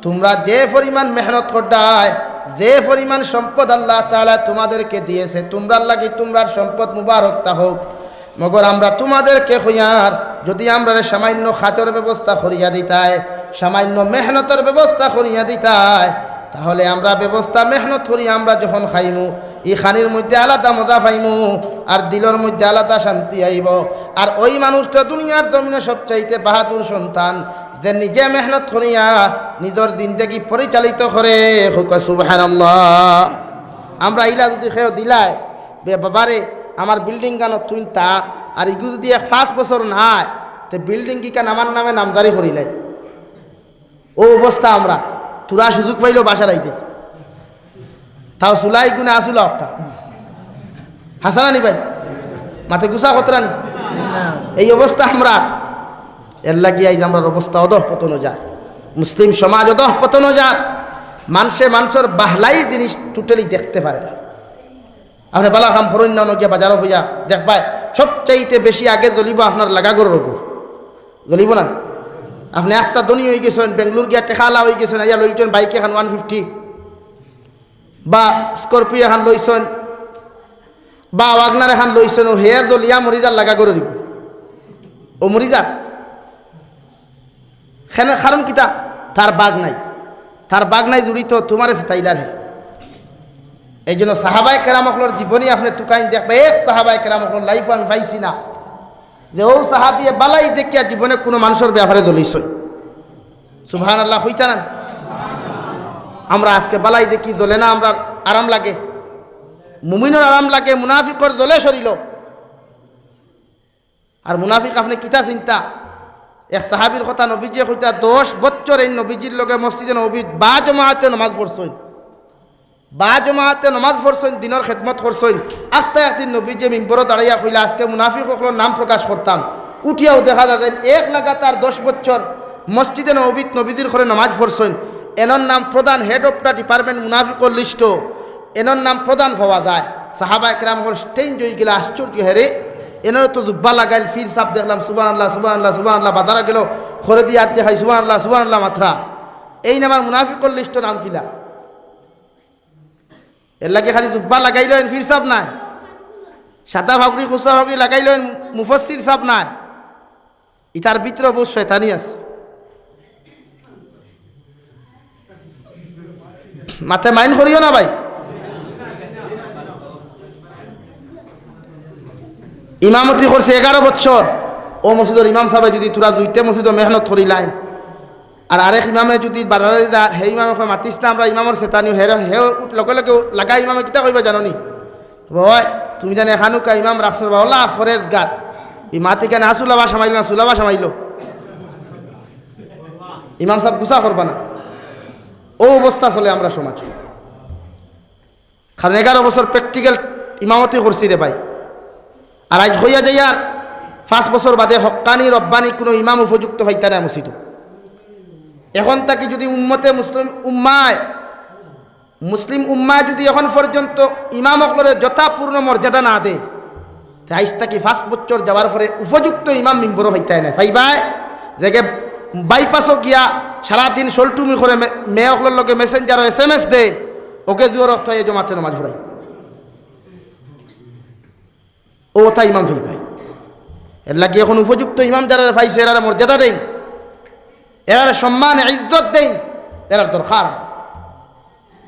তুমরা যে পরিমাণ মেহনত কররায়, যে পরিমাণ সম্পদ আল্লাহ তাআলা তোমাদেরকে দিয়েছে, তুমরার লাগি তুমরার সম্পদ মুবারক তা হোক।" মগর আমরা তোমাদেরকে কইয়ার, যদি আমরারে সামান্য খাজর ব্যবস্থা করিয়া দিতায়, সামান্য মেহনতর ব্যবস্থা করিয়া দিতায়, তাহলে আমরা ব্যবস্থা মেহনত করি আমরা যখন খাইমু, ই খানির মধ্যে আলাদা মজা পাইমু, আর দিলর মধ্যে আলাদা শান্তি আইবো। আর ওই মানুষটা দুনিয়ার জমিনো সবচাইতে বাহাদুর সন্তান, যে নিজে মেহনত করিয়া নিজর জিন্দেগি পরিচালিত করে। কউক্কা সুবহানাল্লাহ। আমরা ইলা যদি কেউ দিলায়, বে বাবারে, আমার বিল্ডিং গানো তুই তা, আর ইগু যদি এক পাঁচ বছর নাই, তে বিল্ডিং কিখান আমার নামে নামজারি করিলাই। ও অবস্থা আমরা, থুড়া সুযোগ পাইলো বাসার আইতে, তাও চুলাই গুনে আসুলা একটা। হাসানা নি ভাই? মাতে গুসা কতরা নি? এই অবস্থা আমরা। এর লাগি আইজ আমরার অবস্থা অধঃপতনো যার, মুসলিম সমাজ অধঃপতনো যার। মানষে মানষর বাহলাই জিনিস totally দেখতে পারে না। আপনে বালা কাম করইন না, অনো গিয়া বাজারো বইয়া দেখবায়, সবচাইতে বেশি আগে জ্বলিবো আপনার লাগা ঘরর অগু। জ্বলিবো না? আপনে একটা ধনী অইগেছইন, বেঙ্গালোর গিয়া টেকাআলা অইগেছইন, আইয়া লইলছইন বাইক এখান ওয়ান ফিফটি, বা স্করপিও এখান লইছইন, বা ওয়াগনার এখান লইছইন, ও হে জ্বলিয়া মরি যার লাগা ঘরর অগু। ও মরি যার। কেনে, কারণ কিতা? তার বাগ নাই, তার বাগ নাই জুড়িত, তুমারে সেতাইলার হে। এই জন্য সাহাবায়ে কেরাম অকলর জীবনী আপনে তুকাইন দেখবা, এক সাহাবায়ে কেরাম অকলর life-ও আমি পাইছি না যে ও সাহাবিয়ে বালাই দেখিয়া জীবনে কুনু মানষর ব্যাপারে জ্বলিছইন। সুবহানাল্লাহ কইতা না? আমরা আজকে বালাই দেখি জ্বলে না, আমরার আরাম লাগে, মুমিনর আরাম লাগে, মুনাফিকর জ্বলে শরীলো। আর মুনাফিক আপনে কিতা চিন্তা? এক সাহাবীর কথা নবীজিয়ে কইতা, দশ বছর এই নবীজির লগে মসজিদে নববীত বা জমাতে নমাজ পড়ছইন, বা জমাতে নমাজ পড়ছইন, দিনর খেদমত করছইন। আখতা একদিন নবীজিয়ে মিম্বরো দাঁড়াইয়া কইলা, "আজকে মুনাফিক অকলর নাম প্রকাশ করতাম।" উঠিয়াউ দেখা যায় যে এক লাগাতার দশ বছর মসজিদে নববীত নবীজির ঘরে নমাজ পড়ছইন। এনর নাম প্রধান, head of the department মুনাফিকর list-ও। এনর নাম প্রধান পাওয়া যায়। সাহাবায়ে কেরাম অকল টেইন অইগেলা, আশ্চর্য, "হে রে, এনর তো জুব্বা লাগাইল, পীর সাব দেখলাম, সুবহানাল্লাহ, সুবহানাল্লাহ, সুবহানাল্লাহ, বাজারো গেলো, খরে দিয়া আত দেখাই, সুবহানাল্লাহ, সুবহানাল্লাহ মাতরা। এইন আবার মুনাফিকর list-ও নাম কিলা?" এর লাগি খালি জুব্বা লাগাইলইন, পীর সাব নায়, সাদা পাগড়ি, খুসা পাগড়ি লাগাইলইন, মুফাসসির সাব নায়। ইতার ভিতরে বউত শয়তানি আছে। মাতে mind করিও না ভাই। ইমামতি করছে এগারো বছর, ও মসজিদর ইমাম সাবে যদি থুড়া দুইটা মসজিদো মেহনত করিলাইন, আর আরেক ইমামে যদি বাজারে যায়, হে ইমামে কয়, "মাতিস না, আমরা ইমামর সেতানিও।" হে, হে লগে লগে লাগা ইমামে কিতা কইবা জানো নি? "ওই, তুমি জানো এখানুকা ইমাম রাখছো বা, ওলা ফরেজগার। ই মাত ইখান আসুলা ভাষা মাইলো না, সুলা ভাষা মাইলো।" ইমাম সাব গুসা করবা না। ও অবস্থা চলে আমরা সমাজ। কারণ এগারো বছর practical ইমামতি করছি রে ভাই। আর আইজ কইয়া যাইয়ার, পাঁচ বছর বাদে হক্কানি, রব্বানি কুনু ইমাম উপযুক্ত পাইতা না মসজিদো। এখন থাকি যদি উম্মতে মুসলিম উম্মায় মুসলিম উম্মায় যুদি অখন পর্যন্ত ইমাম অকলরে যথাপূর্ণ মর্যাদা না দেয়, তে আইজ থাকি পাঁচ বছর যাওয়ার পরে উপযুক্ত ইমাম মিম্বরো পাইতায় নায়। পাইবায় যেগে বাইপাসো গিয়া সারাদিন সলটুমি করে, মে-, মেয়ে অকলর লগে মেসেঞ্জারো এসএমএস দেয়, অগে জুহর অক্ত আইয়া জমাতে নমাজ পড়ায়। অউ অতা ইমাম পাইবায়। এরলাগি অখন উপযুক্ত ইমাম যারারে পাইছো, এরারে মর্যাদা দেইন, এরারে সম্মান ইজ্জত দেইন, এরার দরকার।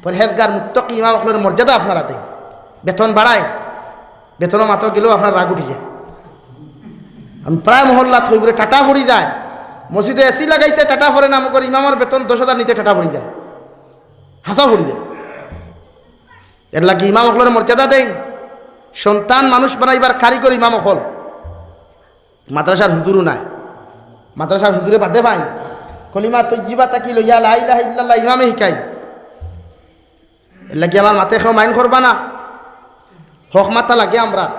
পরহেজগার মুত্তাকি ইমাম অকলর মর্যাদা আপনারা দেইন। বেতন বাড়ায়, বেতনর মাতো গেলেও আপনার রাগ উঠি যায়। আমি প্রায় মহল্লাত কই বুলে টাটা পড়ি যায়, মসজিদো এসি লাগাইতে টাটা পড়ে না, মগর ইমামর বেতন দশ হাজার নিতে টাটা পড়ি যায়, হাছা পড়ি যায়। এরলাগি ইমাম অকলরে মর্যাদা দেইন। সন্তান মানুষ বানাইবার কারিগর ইমাম অকল। মাদ্রাসার হুজুরও নায়, মাদ্রাসার হুজুরে বাদে পাইন। কলিমা তৈজিবা থাকি লইয়া লা ইলাহা ইল্লাল্লাহ ইমামে হিকাইন। এরলাগি আমার মাতে কেউ মাইন্ড করবা না। হক মাতা লাগে আমরা,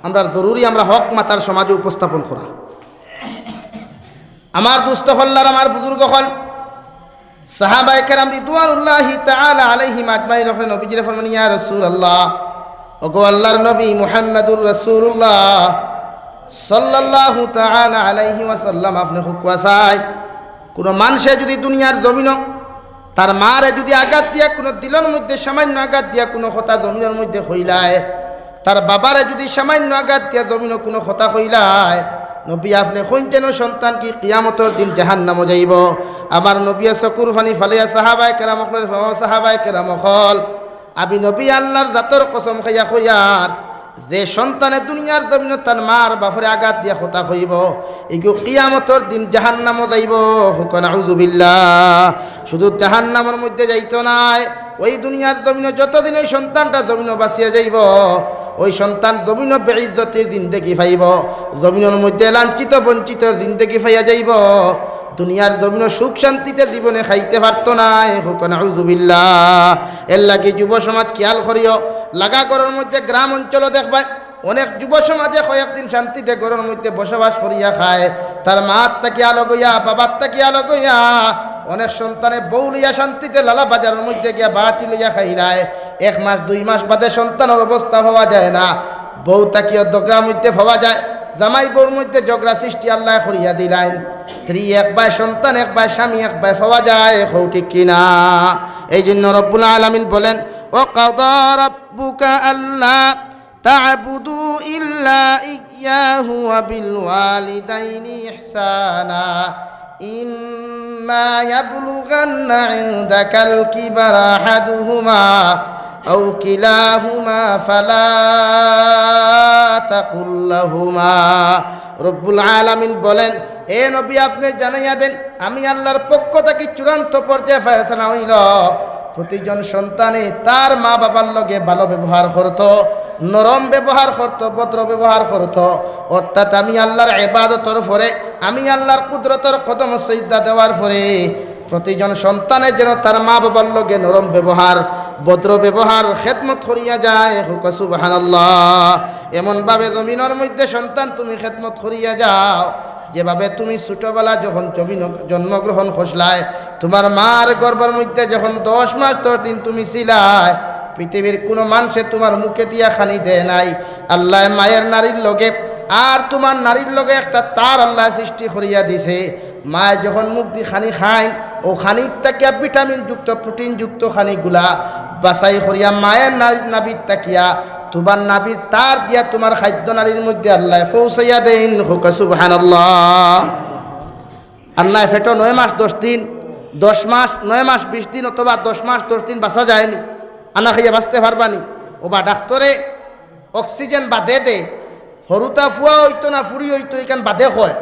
আমরার জরুরি আমরা হক মাতার সমাজো উপস্থাপন করা। আমার দুস্ত অকল আর আমার বুজুর্গ অকল, সাহাবায়ে কেরাম রিদওয়ানুল্লাহি তাআলা আলাইহিম আজমাইন অকলে নবীজিরে ফরমান, "ইয়া রাসূলুল্লাহ, ওগো আল্লাহর নবী মুহাম্মাদুর রাসূলুল্লাহ সাল্লাল্লাহু তাআলা আলাইহি ওয়াসাল্লাম, আপনে হুকুয়া চাই, কুনু মানষে যুদি দুনিয়ার জমিনো তার মারে যুদি আঘাত দিয়া, কুনু দিলর মধ্যে সামান্য আঘাত দিয়া কুনু কথা জমিনর মধ্যে কইলায়, তার বাবারে যুদি সামান্য আঘাত দিয়া জমিনো কুনু কথা কইলায়, নবী আপনে কইন যেন সন্তান কি কিয়ামতর দিন জাহান্নামো যাইবো?" আমার নবীয়ে চকুর পানি ফালাইয়া সাহাবায়ে কেরাম অকলরে ফরমাইন, "সাহাবায়ে কেরাম অকল, আমি নবী আল্লাহর জাতর কসম খাইয়া কইয়ার, যে সন্তানে দুনিয়ার জমিনো তার মার বাপরে আঘাত দিয়া কথা কইবো, ইগু কিয়ামতর দিন জাহান্নামো যাইবো।" হুকা নাউজুবিল্লাহ। শুধু জাহান্নামর মধ্যে যাইতো নায়, ওই দুনিয়ার জমিনো যতদিন ওই সন্তানটা জমিনো বাঁচিয়া যাইবো, ওই সন্তান জমিনো বেইজ্জতির জিন্দেগি পাইবো, জমিনর মধ্যে লাঞ্ছিত বঞ্চিতর জিন্দেগি পাইয়া যাইবো, দুনিয়ার জমিনো সুখ শান্তিতে জীবনে খাইতে পারতো নায়। হুকা নাউজুবিল্লাহ। এরলাগি যুব সমাজ খিয়াল করিও, লাগা ঘরর মধ্যে গ্রাম অঞ্চলো দেখবায়, অনেক যুব সমাজে কয়েকদিন শান্তিতে ঘরর মধ্যে বসবাস করিয়া খায়, তার মার থাকি আলগ অইয়া, বাবার থাকি আলগ অইয়া, অনেক সন্তানে বউ লইয়া শান্তিতে লালা বাজারর মধ্যে গিয়া বাটি লইয়া খাইলায়। এক মাস দুই মাস বাদে সন্তানর অবস্থা পাওয়া যায় না, বউ থাকিও ঝগড়ার মধ্যে পাওয়া যায়, জামাই বউর মধ্যে ঝগড়া সৃষ্টি আল্লায় করিয়া দিলাইন। স্ত্রী এক বায়, সন্তান এক বায়, স্বামী এক বায় পাওয়া যায়, কও ঠিক কি না? এই জন্য রব্বুল আলামিন বলেন, "ওয়া কাদা রাব্বুকা আল্লা تعبدوا إلا إياه وبالوالدين إحسانا إما يبلغن عندك الكبر أحدهما أو كلاهما فلا تقل لهما।" রব্বুল আলামিন বলেন, এ নবী, আপনে জানাইয়া দেন, আমি আল্লাহর পক্ষ থাকি চূড়ান্ত পর্যায়ে ফয়সালা অইলো, প্রতিজন সন্তানে তার মা বাবার লগে ভালো ব্যবহার করতো, নরম ব্যবহার করতো, ভদ্র ব্যবহার করতো। অর্থাৎ আমি আল্লাহর ইবাদতর পরে, আমি আল্লাহর কুদরতর কদমো সিজদা দেওয়ার পরে প্রতিজন সন্তানে যেন তার মা বাবার লগে নরম ব্যবহার, ভদ্র ব্যবহার, খেদমত করিয়া যায়। হুকা সুবহানাল্লাহ। এমনভাবে জমিনর মধ্যে সন্তান তুমি খেদমত করিয়া যাও, যেভাবে তুমি ছোটবেলা যখন জমিন, জন্মগ্রহণ করছলায়, তুমার মার গর্ভর মধ্যে যখন দশ মাস দশ দিন তুমি ছিলায়, পৃথিবীর কুনু মানষে তুমার মুখে দিয়া খানি দেয় নাই। আল্লায় মায়ের নাড়ির লগে আর তুমার নাড়ির লগে একটা তার আল্লায় সৃষ্টি করিয়া দিছে। মায় যখন মুখ দি খানি খাইন, অউ খানির থাকিয়া ভিটামিন যুক্ত, প্রোটিন যুক্ত খানিগুলা বাছাই করিয়া মায়ের না-, নাভির থাকিয়া তুমার নাভির তার দিয়া তুমার খাদ্য নালীর মধ্যে আল্লায় পৌঁছাইয়া দেইন। হুকা সুবহানাল্লাহ। আর নায় পেটো নয় মাস দশ দিন, দশ মাস, নয় মাস বিশ দিন অথবা দশ মাস দশ দিন বাঁচা যায়নি, আনা খাইয়া বাঁচতে পারবানি। ওবা ডাক্তরে অক্সিজেন বাদে দে, হুরুতা ফুয়া অইতো না ফুড়ি অইতো, ইখান বাদে কয়।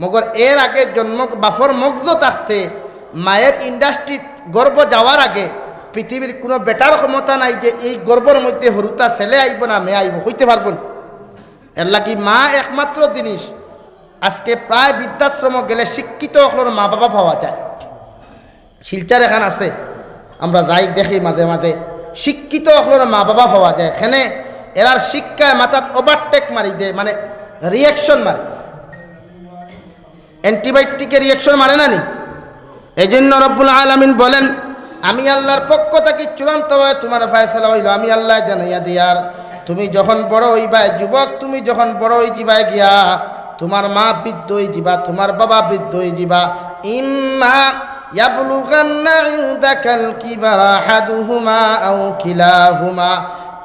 মগর এর আগে জন্ম, বাপর মগজো থাকতে, মায়ের ইন্ডাস্ট্রিত গর্ভ যাওয়ার আগে পৃথিবীর কুনু বেটার ক্ষমতা নাই যে এই গর্ভর মধ্যে হুরুতা ছেলে আইবো না মেয়ে আইবো, কইতে পারবো না। এরলাগি মা একমাত্র জিনিস, আজকে প্রায় বৃদ্ধাশ্রমো গেলে শিক্ষিত অকলর মা বাবা পাওয়া যায়। শিলচর এখান আছে, আমরা যাই দেখি মাঝে মাঝে, শিক্ষিত অকলর মা বাবা পাওয়া যায়। এখানে এরার শিক্ষায় মাথাত ওভারটেক মারি দেয়, মানে রিয়াকশন মারে, অ্যান্টিবায়োটিকে রিয়াকশন মারে না নি? এই জন্য রব্বুল আলামিন বলেন, আমি আল্লাহর পক্ষ থাকি চূড়ান্তভাবে তুমার ফয়সালা অইলো, আমি আল্লায় জানাইয়া দিয়ার। তুমি যখন বড় অইবায়, যুবক, তুমি যখন বড় অইযিবায় গিয়া, তুমার মা বৃদ্ধ অইযিবা, তুমার বাবা বৃদ্ধ অইযিবা। ইম্মা ইয়াবলুগান্না ইনদাকাল কিবারা আহাদুহুমা আও কিলাহুমা।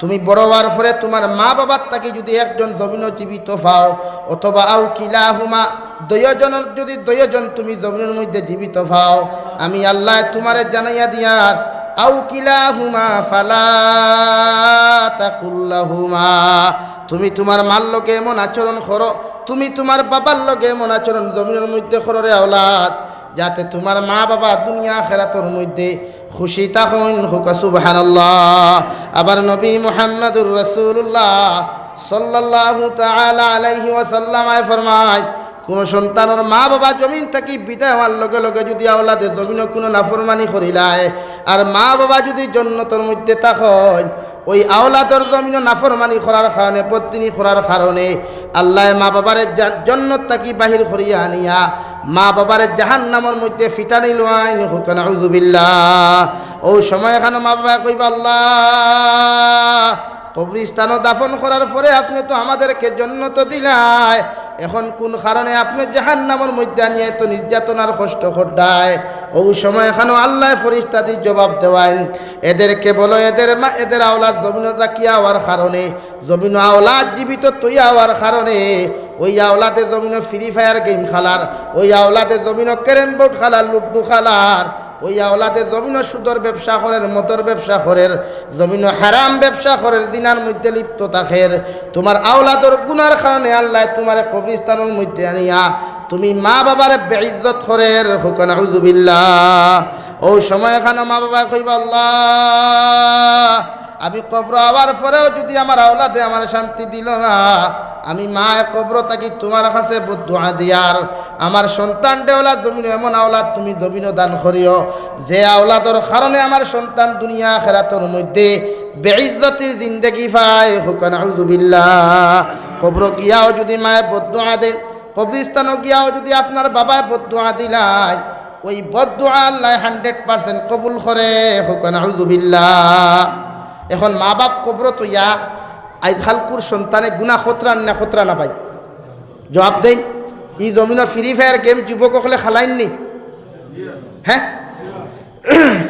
তুমি বড় অওয়ার পরে তুমার মা বাবার থাকি যুদি একজন জমিনো জীবিত পাও, অথবা আও কিলাহুমা, দুইওজন, যুদি দুইওজন তুমি জমিনর মধ্যে জীবিত পাও, আমি আল্লায় তুমারে জানাইয়া দিয়ার, আও কিলাহুমা ফালা তাকুল লাহুমা, তুমি তুমার মার লগে এমন আচরণ করো, তুমি তুমার বাবার লগে এমন আচরণ জমিনর মধ্যে করো রে আওলাদ, যাতে তুমার মা বাবা দুনিয়া আখেরাতর মধ্যে খুশি থাকইন। কউক্কা সুবহানাল্লাহ। আবার নবী মুহাম্মাদুর রাসূলুল্লাহ সাল্লাল্লাহু তাআলা আলাইহি ওয়াসাল্লাম আয় ফরমায়, কুনু সন্তানর মা বাবা জমিন থাকি বিদায় অওয়ার লগে লগে যুদি আওলাদে জমিনো কুনু নাফরমানি করিলায়, আর মা বাবা যুদি জন্নতর মধ্যে থাকইন, ওই আওলাদর জমিনো নাফরমানি করার কারণে, বদদিনি করার কারণে আল্লায় মা বাবারে জা-, জন্নত থাকি বাহির করিয়া আনিয়া মা বাবারে জাহান্নামর মধ্যে ফিটানি লওয়াইন। কউক্কা নাউজুবিল্লাহ। অউ সময় এখানো মা বাবায় কইবা, আল্লাহ, কবরস্থানো দাফন করার পরে আপনে তো আমাদেরকে জন্নত দিলায়, এখন কুন কারণে আপনে জাহান্নামর মধ্যে আনিয়া এত নির্যাতন আর কষ্ট কররায়? অউ সময় এখানো আল্লায় ফিরিস্তাদি জবাব দেওয়াইন, এদেরকে বলো, এদের মা, এদের আওলাদ জমিনো রাখিয়া অওয়ার কারণে, জমিনো আওলাদ জীবিত থইয়া অওয়ার কারণে, ওই আওলাদে জমিনো ফ্রি ফায়ার গেম খেলার, ওই আওলাদে জমিনো ক্যারেম বোর্ড খেলার, লুডু খেলার, ওই আওলাদে জমিনো সুদর ব্যবসা করের, মদর ব্যবসা করের, জমিনো হারাম ব্যবসা করের, জিনার মধ্যে লিপ্ত থাকের। তুমার আওলাদর গুনার কারণে আল্লায় তুমারে কবরস্থানর মধ্যে আনিয়া তুমি মা বাবারে বেইজ্জত করের। কউক্কা নাউজুবিল্লাহ। অউ সময় এখানো মা বাবায় কইবা, আল্লাহ, আমি কবরো আওয়ার পরেও যুদি আমার আওলাদে আমারে শান্তি দিলো না, আমি মায় কবরো থাকি তুমার কাছে বদদোয়া দিয়ার, আমার সন্তানরে আল্লাহ জমিনো এমন আওলাদ তুমি জমিনো দান করিও, যে আওলাদর কারণে আমার সন্তান দুনিয়া আখেরাতর মধ্যে বেইজ্জতির জিন্দেগি পায়। কউক্কা নাউজুবিল্লাহ। কবরো গিয়াও যুদি মায় বদদোয়া দেয়, কবরস্থানো গিয়াও যুদি আপনার বাবায় বদদোয়া দিলায়, ওই বদদোয়া আল্লায় hundred percent কবুল করে। কউক্কা নাউজুবিল্লাহ। এখন মা বাপ কবরো থইয়া আইজকালকুর সন্তানে গুনা কররা নি না কররা না ভাই? জবাব দেইন। ই জমিনো ফ্রি ফায়ার গেম যুবক অকলে খেলাইন নি? হ্যাঁ?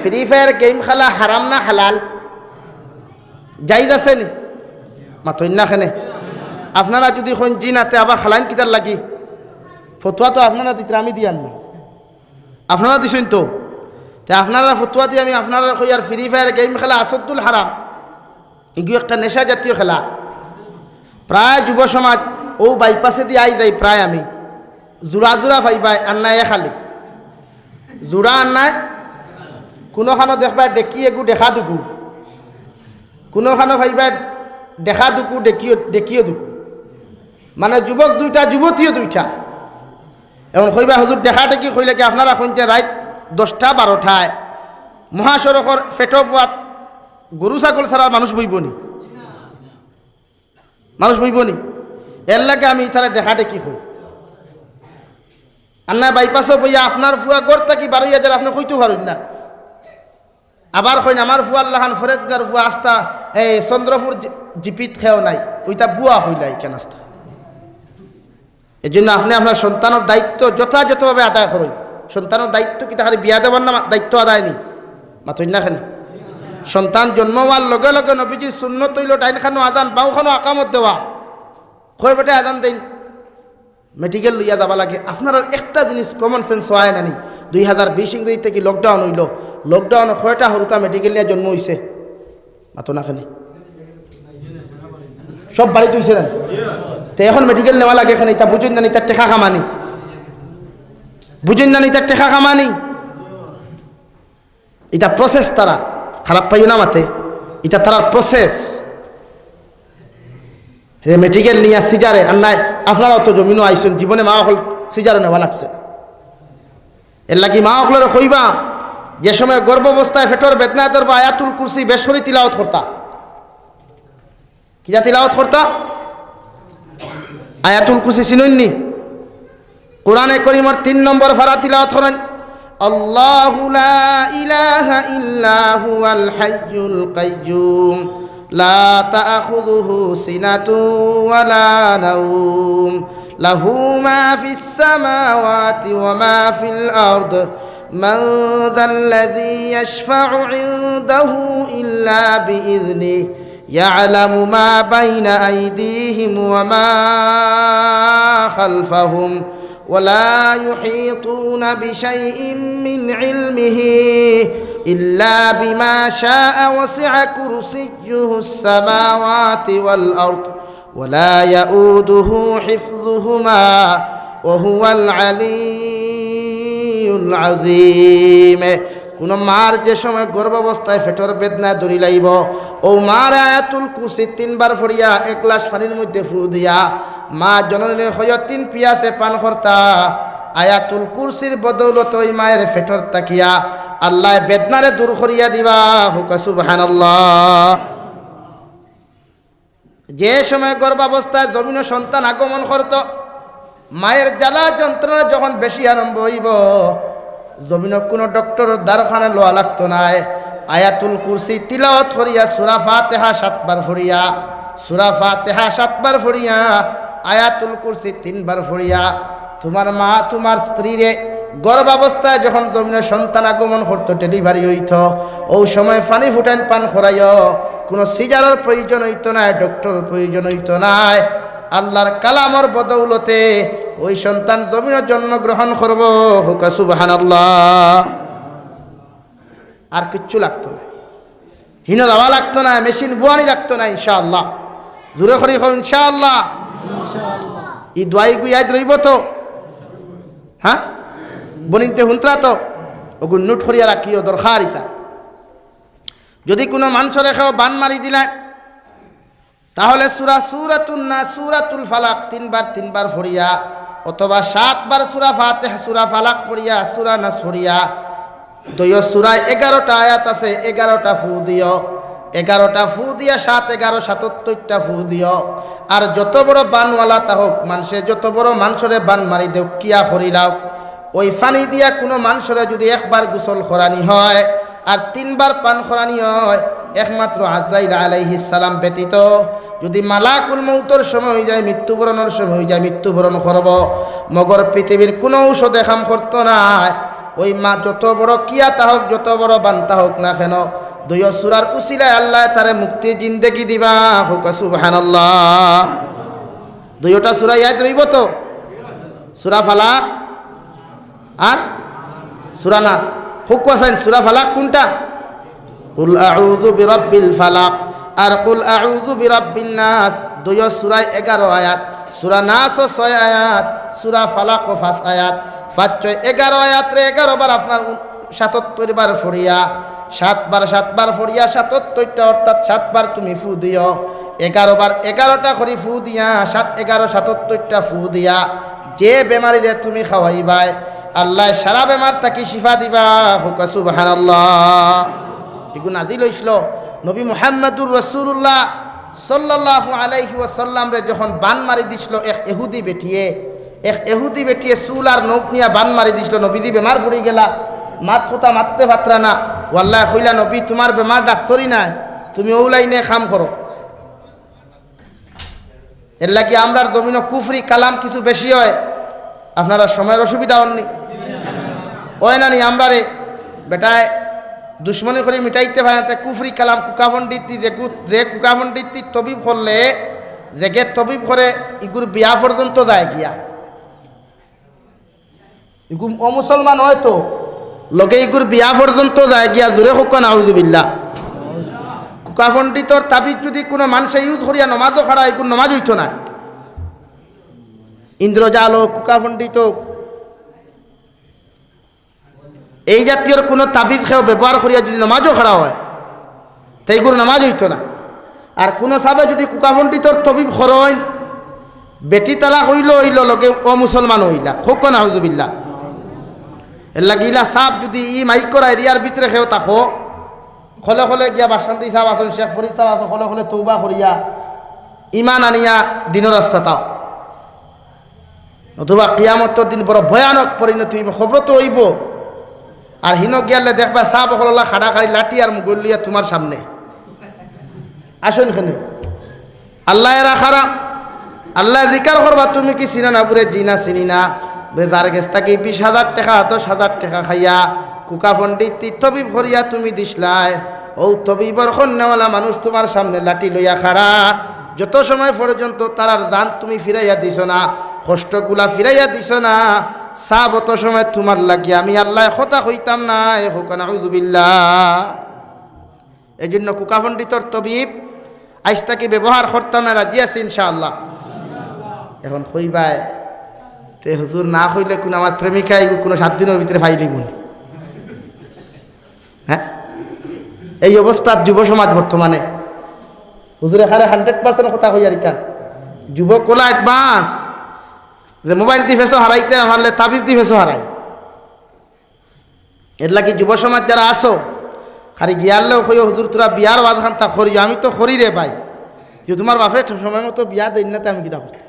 ফ্রি ফায়ার গেম খেলা হারাম না হালাল? জায়েজ আছে নি? মাতইন না কেনে? আপনারা যুদি কইন জি না, তে আবার খেলাইন কিতার লাগি? ফতুয়া তো আপনারা দিতরা, আমি দিয়ার না। আপনারা দিছইন তো। তে আপনারার ফতুয়া দি আমি আপনারারে কইয়ার, ফ্রি ফায়ার গেম খেলা আসাদ্দুল হারাম। ইগু একটা নেশা জাতীয় খেলা। প্রায় যুব সমাজ অউ বাইপাসেদি আই যাই, প্রায় আমি জুড়া জুড়া পাইবায়, আর নায় খালি জুড়া, আর নায় কুনুখানো দেখবায় ডেকি এগু ডেকা দুগু, কুনুখানো পাইবায় ডেকা দুগু, ডেকিও, ডেকিও দুগু। মানে যুবক দুইটা, যুবতীও দুইটা। এখন কইবা, হুজুর, ডেকা ডেকি কইলে কি আপনারা কইন যে রাইত দশটা বারোটায় মহাসড়কর পেটো পুয়াত গরু ছাগল ছাড়া মানুষ বইবো নি? মানুষ বইবো নি? এরলাগি আমি ইতারে ডেকা ডেকি কই। আর নায় বাইপাসো বইয়া আপনার ফুয়া ঘর থাকি বারইয়া যার, আপনে কইতো পারইন না। আবার কইন, আমার ফুয়ার লাখান ফরেজগার ফুয়া আস্তা, এই চন্দ্রপুর জি-, জিপিত খেও নাই, ওইটা বুয়া কইলা ইখান আস্তা। এর জন্য আপনে আপনার সন্তানর দায়িত্ব যথাযথভাবে আদায় করইন। সন্তানর দায়িত্ব কিতা খালি বিয়া দেওয়ার না, দায়িত্ব আদায় নি? মাতইন না কেনে? সন্তান জন্ম অওয়ার লগে লগে নবীজির সুন্নত অইলো ডাইন খানো আজান, বাউ খানো আকামত দেওয়া। কয় বেটায় আজান দেইন, মেডিকেল লইয়া যাবা লাগে। আপনারার একটা জিনিস common sense অয় না নি? দুই হাজার বিশ ইংরেজি থাকি lockdown অইলো, lockdownও কয়টা হুরুতা মেডিকেল নিয়া জন্ম অইছে? মাতো না কেনে? সব বাড়িত অইছে না? তে এখন মেডিকেল নেওয়া লাগে কেনে? ইতা বুঝইন না নি, ইতা টেকা কামানি। বুঝইন না নি, ইতা টেকা কামানি। ইতা process তারার, খারাপ পাইও না মাতে, ইতা তারার process। হে মেডিকেল নিয়া সিজারে, আর নায়, আপনারাও তো জমিনো আইছইন, জীবনে মা অকল সিজারো নেওয়া লাগছে। এরলাগি মা অকলরে কইবা, যে সময় গর্ভাবস্থায় পেটর বেদনায় ধরবা, আয়াতুল কুরসি বেশ করি তিলাওয়াত করতা। কিতা তিলাওয়াত করতা? আয়াতুল কুরসি চিনইন নি? কোরআনে করিমর তিন নম্বর পারা তিলাওয়াত করইন, الله لا إله إلا هو الحي القيوم، لا تأخذه سنة ولا نوم، له ما في السماوات وما في الأرض، من ذا الذي يشفع عنده إلا بإذنه، يعلم ما بين أيديهم وما خلفهم، ولا يحيطون بشيء من علمه إلا بما شاء، وسع كرسيه السماوات والأرض، ولا يؤوده حفظهما، وهو العلي العظيم. কুনু মার যে সময় গর্ভাবস্থায় পেটর বেদনায় দৌড়িলাইবো, অউ মার আয়াতুল কুরসি তিনবার পড়িয়া এক গ্লাস পানির মধ্যে ফু দিয়া মা জননীরে কইও তিন পিয়াসে পান করতা। আয়াতুল কুরসির বদৌলতে অউ মায়ের পেটর থাকিয়া আল্লায় বেদনারে দূর করিয়া দিবা। কউক্কা সুবহানাল্লাহ। যে সময় গর্ভাবস্থায় জমিনো সন্তান আগমন করতো, মায়ের জ্বালা যন্ত্রণা যখন বেশি আরম্ভ অইবো, জমিনো কুনু ডক্টরর দারখানা লওয়া লাগতো নায়। আয়াতুল কুরসি তিলাওয়াত করিয়া, সূরা ফাতিহা সাতবার পড়িয়া, সূরা ফাতিহা সাতবার পড়িয়া, আয়াতুল কুরসি তিনবার পড়িয়া, তুমার মা, তুমার স্ত্রীরে গর্ভাবস্থায় যখন জমিনো সন্তান আগমন করতো, ডেলিভারি অইতো, অউ সময় পানি ফুটাইন পান করাইও। কুনু সিজারর প্রয়োজন অইতো নায়, ডক্টরর প্রয়োজন অইতো নায়। আল্লার কালামর বদৌলতে অউ সন্তান জমিনো জন্মগ্রহণ করবো। কউক্কা সুবহানাল্লাহ। আর কিচ্ছু লাগতো নায়। হিনো যাওয়া লাগতো নায়, মেশিন বুয়ানি লাগতো নায়, ইনশাআল্লাহ। জোরে করি কও, ইনশাআল্লাহ। ই দোয়াইগু ইয়াদ রইবো তো? হ্যাঁ, বনিন্তে হুনতরা তো? অগু নোট করিয়া রাখিও, দরকার ইতা। যদি কুনু মানষরে কেউ বান মারি দিলায়, তাহলে সূরা, সূরাতুন নাস, সূরাতুল ফালাক তিনবার তিনবার পড়িয়া, অথবা সাতবার সূরা ফাতিহা, সূরা ফালাক পড়িয়া, সূরা নাস পড়িয়া, দুইও সূরায় এগারোটা আয়াত আছে, এগারোটা ফু দিও, এগারোটা ফু দিয়া সাত এগারো সাতাত্তরটা ফু দিও। আর যত বড় বানওয়ালা তা হোক, মানষে যত বড় মানষরে বান মারি দেউক, কিয়া করিলাউক, অউ পানি দিয়া কুনু মানষরে যুদি একবার গোসল করানি হয় আর তিনবার পান করানি হয়, একমাত্র আজরাইল আলাইহিস সালাম ব্যতীত, যুদি মালাকুল মউতর সময় অইযায়, মৃত্যুবরণর সময় অইযায়, মৃত্যুবরণ করবো, মগর পৃথিবীর কুনু ঔষধে কাম করতো নায়। অউ মা যত বড় কিয়া তা হোক, যত বড় বান তা হোক না কেন, দুইও সূরার উসিলায় আল্লায় তারে মুক্তি জিন্দেগি দিবা। কউক্কা সুবহানাল্লাহ। দুইওটা সূরা ইয়াদ রইবো তো? সূরা ফালাক আর সূরা নাস। কউক্কা চাইন, সূরা ফালাক কুনটা? কুল আউযু বিরাব্বিল ফালাক আর কুল আউযু বিরাব্বিন নাস, দুইও সূরায় এগারো আয়াত, সূরা নাসও ছয় আয়াত, সূরা ফালাকও পাঁচ আয়াত। পাঁচ ছয় এগারো আয়াতরে এগারো বার আপনার উন-, সাতাত্তর বার পড়িয়া, সাতবার সাতবার পড়িয়া সাতাত্তরটা, অর্থাৎ সাতবার তুমি ফু দিও। এগারো বার এগারোটা করি ফু দিয়া, সাত এগারো সাতাত্তরটা ফু দিয়া, যে বেমারিরে তুমি খাওয়াইবায়, আল্লায় সারা বেমার থাকি শিফা দিবা। কউক্কা সুবহানাল্লাহ। ইগু নাজিল অইছিল নবী মুহাম্মাদুর রাসূলুল্লাহ সাল্লাল্লাহু আলাইহি ওয়াসাল্লামরে যখন বান মারি দিছিল এক ইহুদি বেটিয়ে, এক ইহুদি বেটিয়ে চুল আর নখ নিয়া বান মারি দিছিল, নবীজি বেমার পড়ি গেলা, মাত কথা মাততে পাররা না। অউ আল্লায় কইলা, "নবী, তুমার বেমার ডাক্তরি নায়, তুমি অউ লাইনে কাম করো।" এরলাগি আমরার জমিনো কুফরি কালাম কিছু বেশি অয়, আপনারার সময়র অসুবিধা অয়নি? অয় না নি? আমরারে বেটায় দুশমনি করি মিটাইতে পারে না, তে কুফরি কালাম কুকা পণ্ডিত দি, যে কু-, যে কুকা পণ্ডিত দি তবিব করলে, যেগে তবিব করে, ইগুর বিয়া পর্যন্ত যায় গিয়া। ইগু অমুসলমান অয় তো, লগে ইগুর বিয়া পর্যন্ত যায় গিয়া, জোরে কউক্কা নাউজুবিল্লাহ। কুকা পণ্ডিতর তাবিজ যুদি কুনু মানষে use করিয়া নমাজও খাড়া, ইগুর নমাজ অইতো নায়। ইন্দ্রজাল অউক, কুকা পণ্ডিত অউক, এই জাতীয়র কুনু তাবিজ কেউ ব্যবহার করিয়া যুদি নমাজও খাড়া অয়, তে ইগুর নমাজ অইতো না। আর কুনু সাবে যুদি কুকা পণ্ডিতর তবিব করইন, বেটি তালাক অইলো, অইলো, লগে অমুসলমান অইলা, কউক্কা নাউজুবিল্লাহ। এরলাগি ইলা সাব যুদি ই মাইকর এরিয়ার ভিতরে কেউ থাকো, খলে খলে গিয়া বাসন্তী সাব আছইন, শেখ ফরিদ সাব আছইন, খলে খলে তওবা করিয়া, ইমান আনিয়া দিনর রাস্তাত আও। নতুবা কিয়ামতর দিন বড় ভয়ানক পরিণতি অইবো, খবর তো অইবো। আর হিনো গিয়ালে দেখবা সাব অকল অলা খাড়া খাড়ি লাঠি আর মুগুর লইয়া তুমার সামনে। আসইন কেনে? আল্লায় এরা খাড়া, আল্লায় জিকার করবা, তুমি কি চিনো না বুরে? জি না, চিনি না। বুরে, যার গেছ থাকি বিশ হাজার টেকা, দশ হাজার টেকা খাইয়া, কুকা পণ্ডিত তবিব করিয়া তুমি দিছলায়, অউ তবিবর কন্যাওয়ালা মানুষ তুমার সামনে লাঠি লইয়া খাড়া। যত সময় পর্যন্ত তারার জান তুমি ফিরাইয়া দিছো না, কষ্টগুলা ফিরাইয়া দিছো না, সাব অত সময় তুমার লাগি আমি আল্লায় কথা কইতাম নায়। কউক্কা নাউজুবিল্লাহ। এই জন্য কুকা পণ্ডিতর তবিব আইজ থাকি ব্যবহার করতাম নায়, রাজি আছি ইনশাআল্লাহ। এখন কইবায়, তে হুজুর না কইলে কুনু আমার প্রেমিকা ইগু কুনু সাত দিনর ভিতরে পাইলিমু নি। হ্যাঁ, এই অবস্থাত যুব সমাজ বর্তমানে। হুজুরে খালি হান্ড্রেড পার্সেন্ট কথা কইয়ার ইখান। যুবক অকলা অ্যাডভান্স, যে মোবাইল দি ফেসো হারাইতে না পারলে তাবিজ দি ফেসো হারায়। এরলাগি যুব সমাজ যারা আছো, খালি গিয়ারলেও কইও, "হুজুর, তোরা বিয়ার ওয়াজ খানতা করিও।" আমি তো করি রে ভাই, যে তুমার বাপে সময় মতো বিয়া দেইন না, তে আমি কিতা করতাম?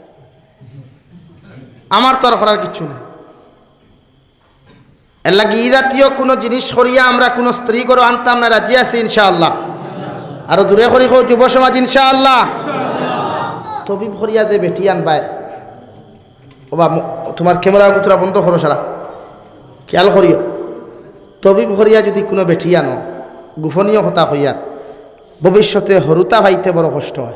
আমার তো আর করার কিচ্ছু নাই। এরলাগি ই জাতীয় কুনু জিনিস করিয়া আমরা কুনু স্ত্রী ঘরো আনতাম নায়, রাজি আছি ইনশাআল্লাহ। আরো জুরে করি কও যুব সমাজ ইনশাআল্লাহ। তবিব করিয়া যে বেটি আনবায়, ও বা, ম-, তুমার ক্যামেরা গুতরা বন্ধ করো সারা, খেয়াল করিও। তবিব করিয়া যুদি কুনু বেটি আনো, গোপনীয় কথা কইয়ার, ভবিষ্যতে হুরুতা পাইতে বড় কষ্ট অয়।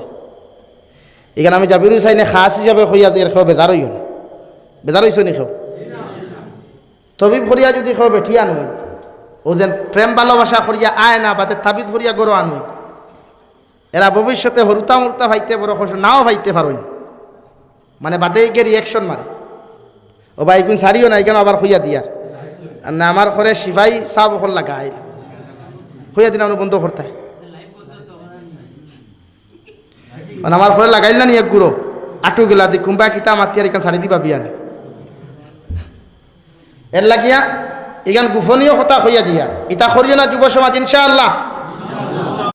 ইখান আমি জাবির হুসাইনে খাস হিসাবে কইয়া দের, কেউ বেজার অইও না। বেজার অইছো নি কেউ? তবিব করিয়া যুদি কেউ বেটি আনো, অউ যেন প্রেম ভালোবাসা করিয়া আয় না, বাদে তাবিজ করিয়া ঘরো আনো, এরা ভবিষ্যতে হুরুতা মুরুতা পাইতে বড় কষ্ট, নাও পাইতে পারইন। মানে বাদে গিয়া রিয়াকশন মারে, "ও ভাই, ইগুন ছাড়িও না, ইখান আবার কইয়া দিয়ার।" আর না, আমার ঘরে সিপাই সাব অকল লাগাইল, কইয়া দিলাম বন্ধ করতায়। মানে আমার ঘরে লাগাইল না নি এক গুঁড়ো, আটু গেলা দি কুম্বা কিতা মাতিয়ার ইখান ছাড়ি দিবা বিয়ানে। এরলাগিয়া ইখান গোপনীয় কথা কইয়া দিয়া, ইতা করিও না যুব সমাজ, ইনশাআল্লাহ।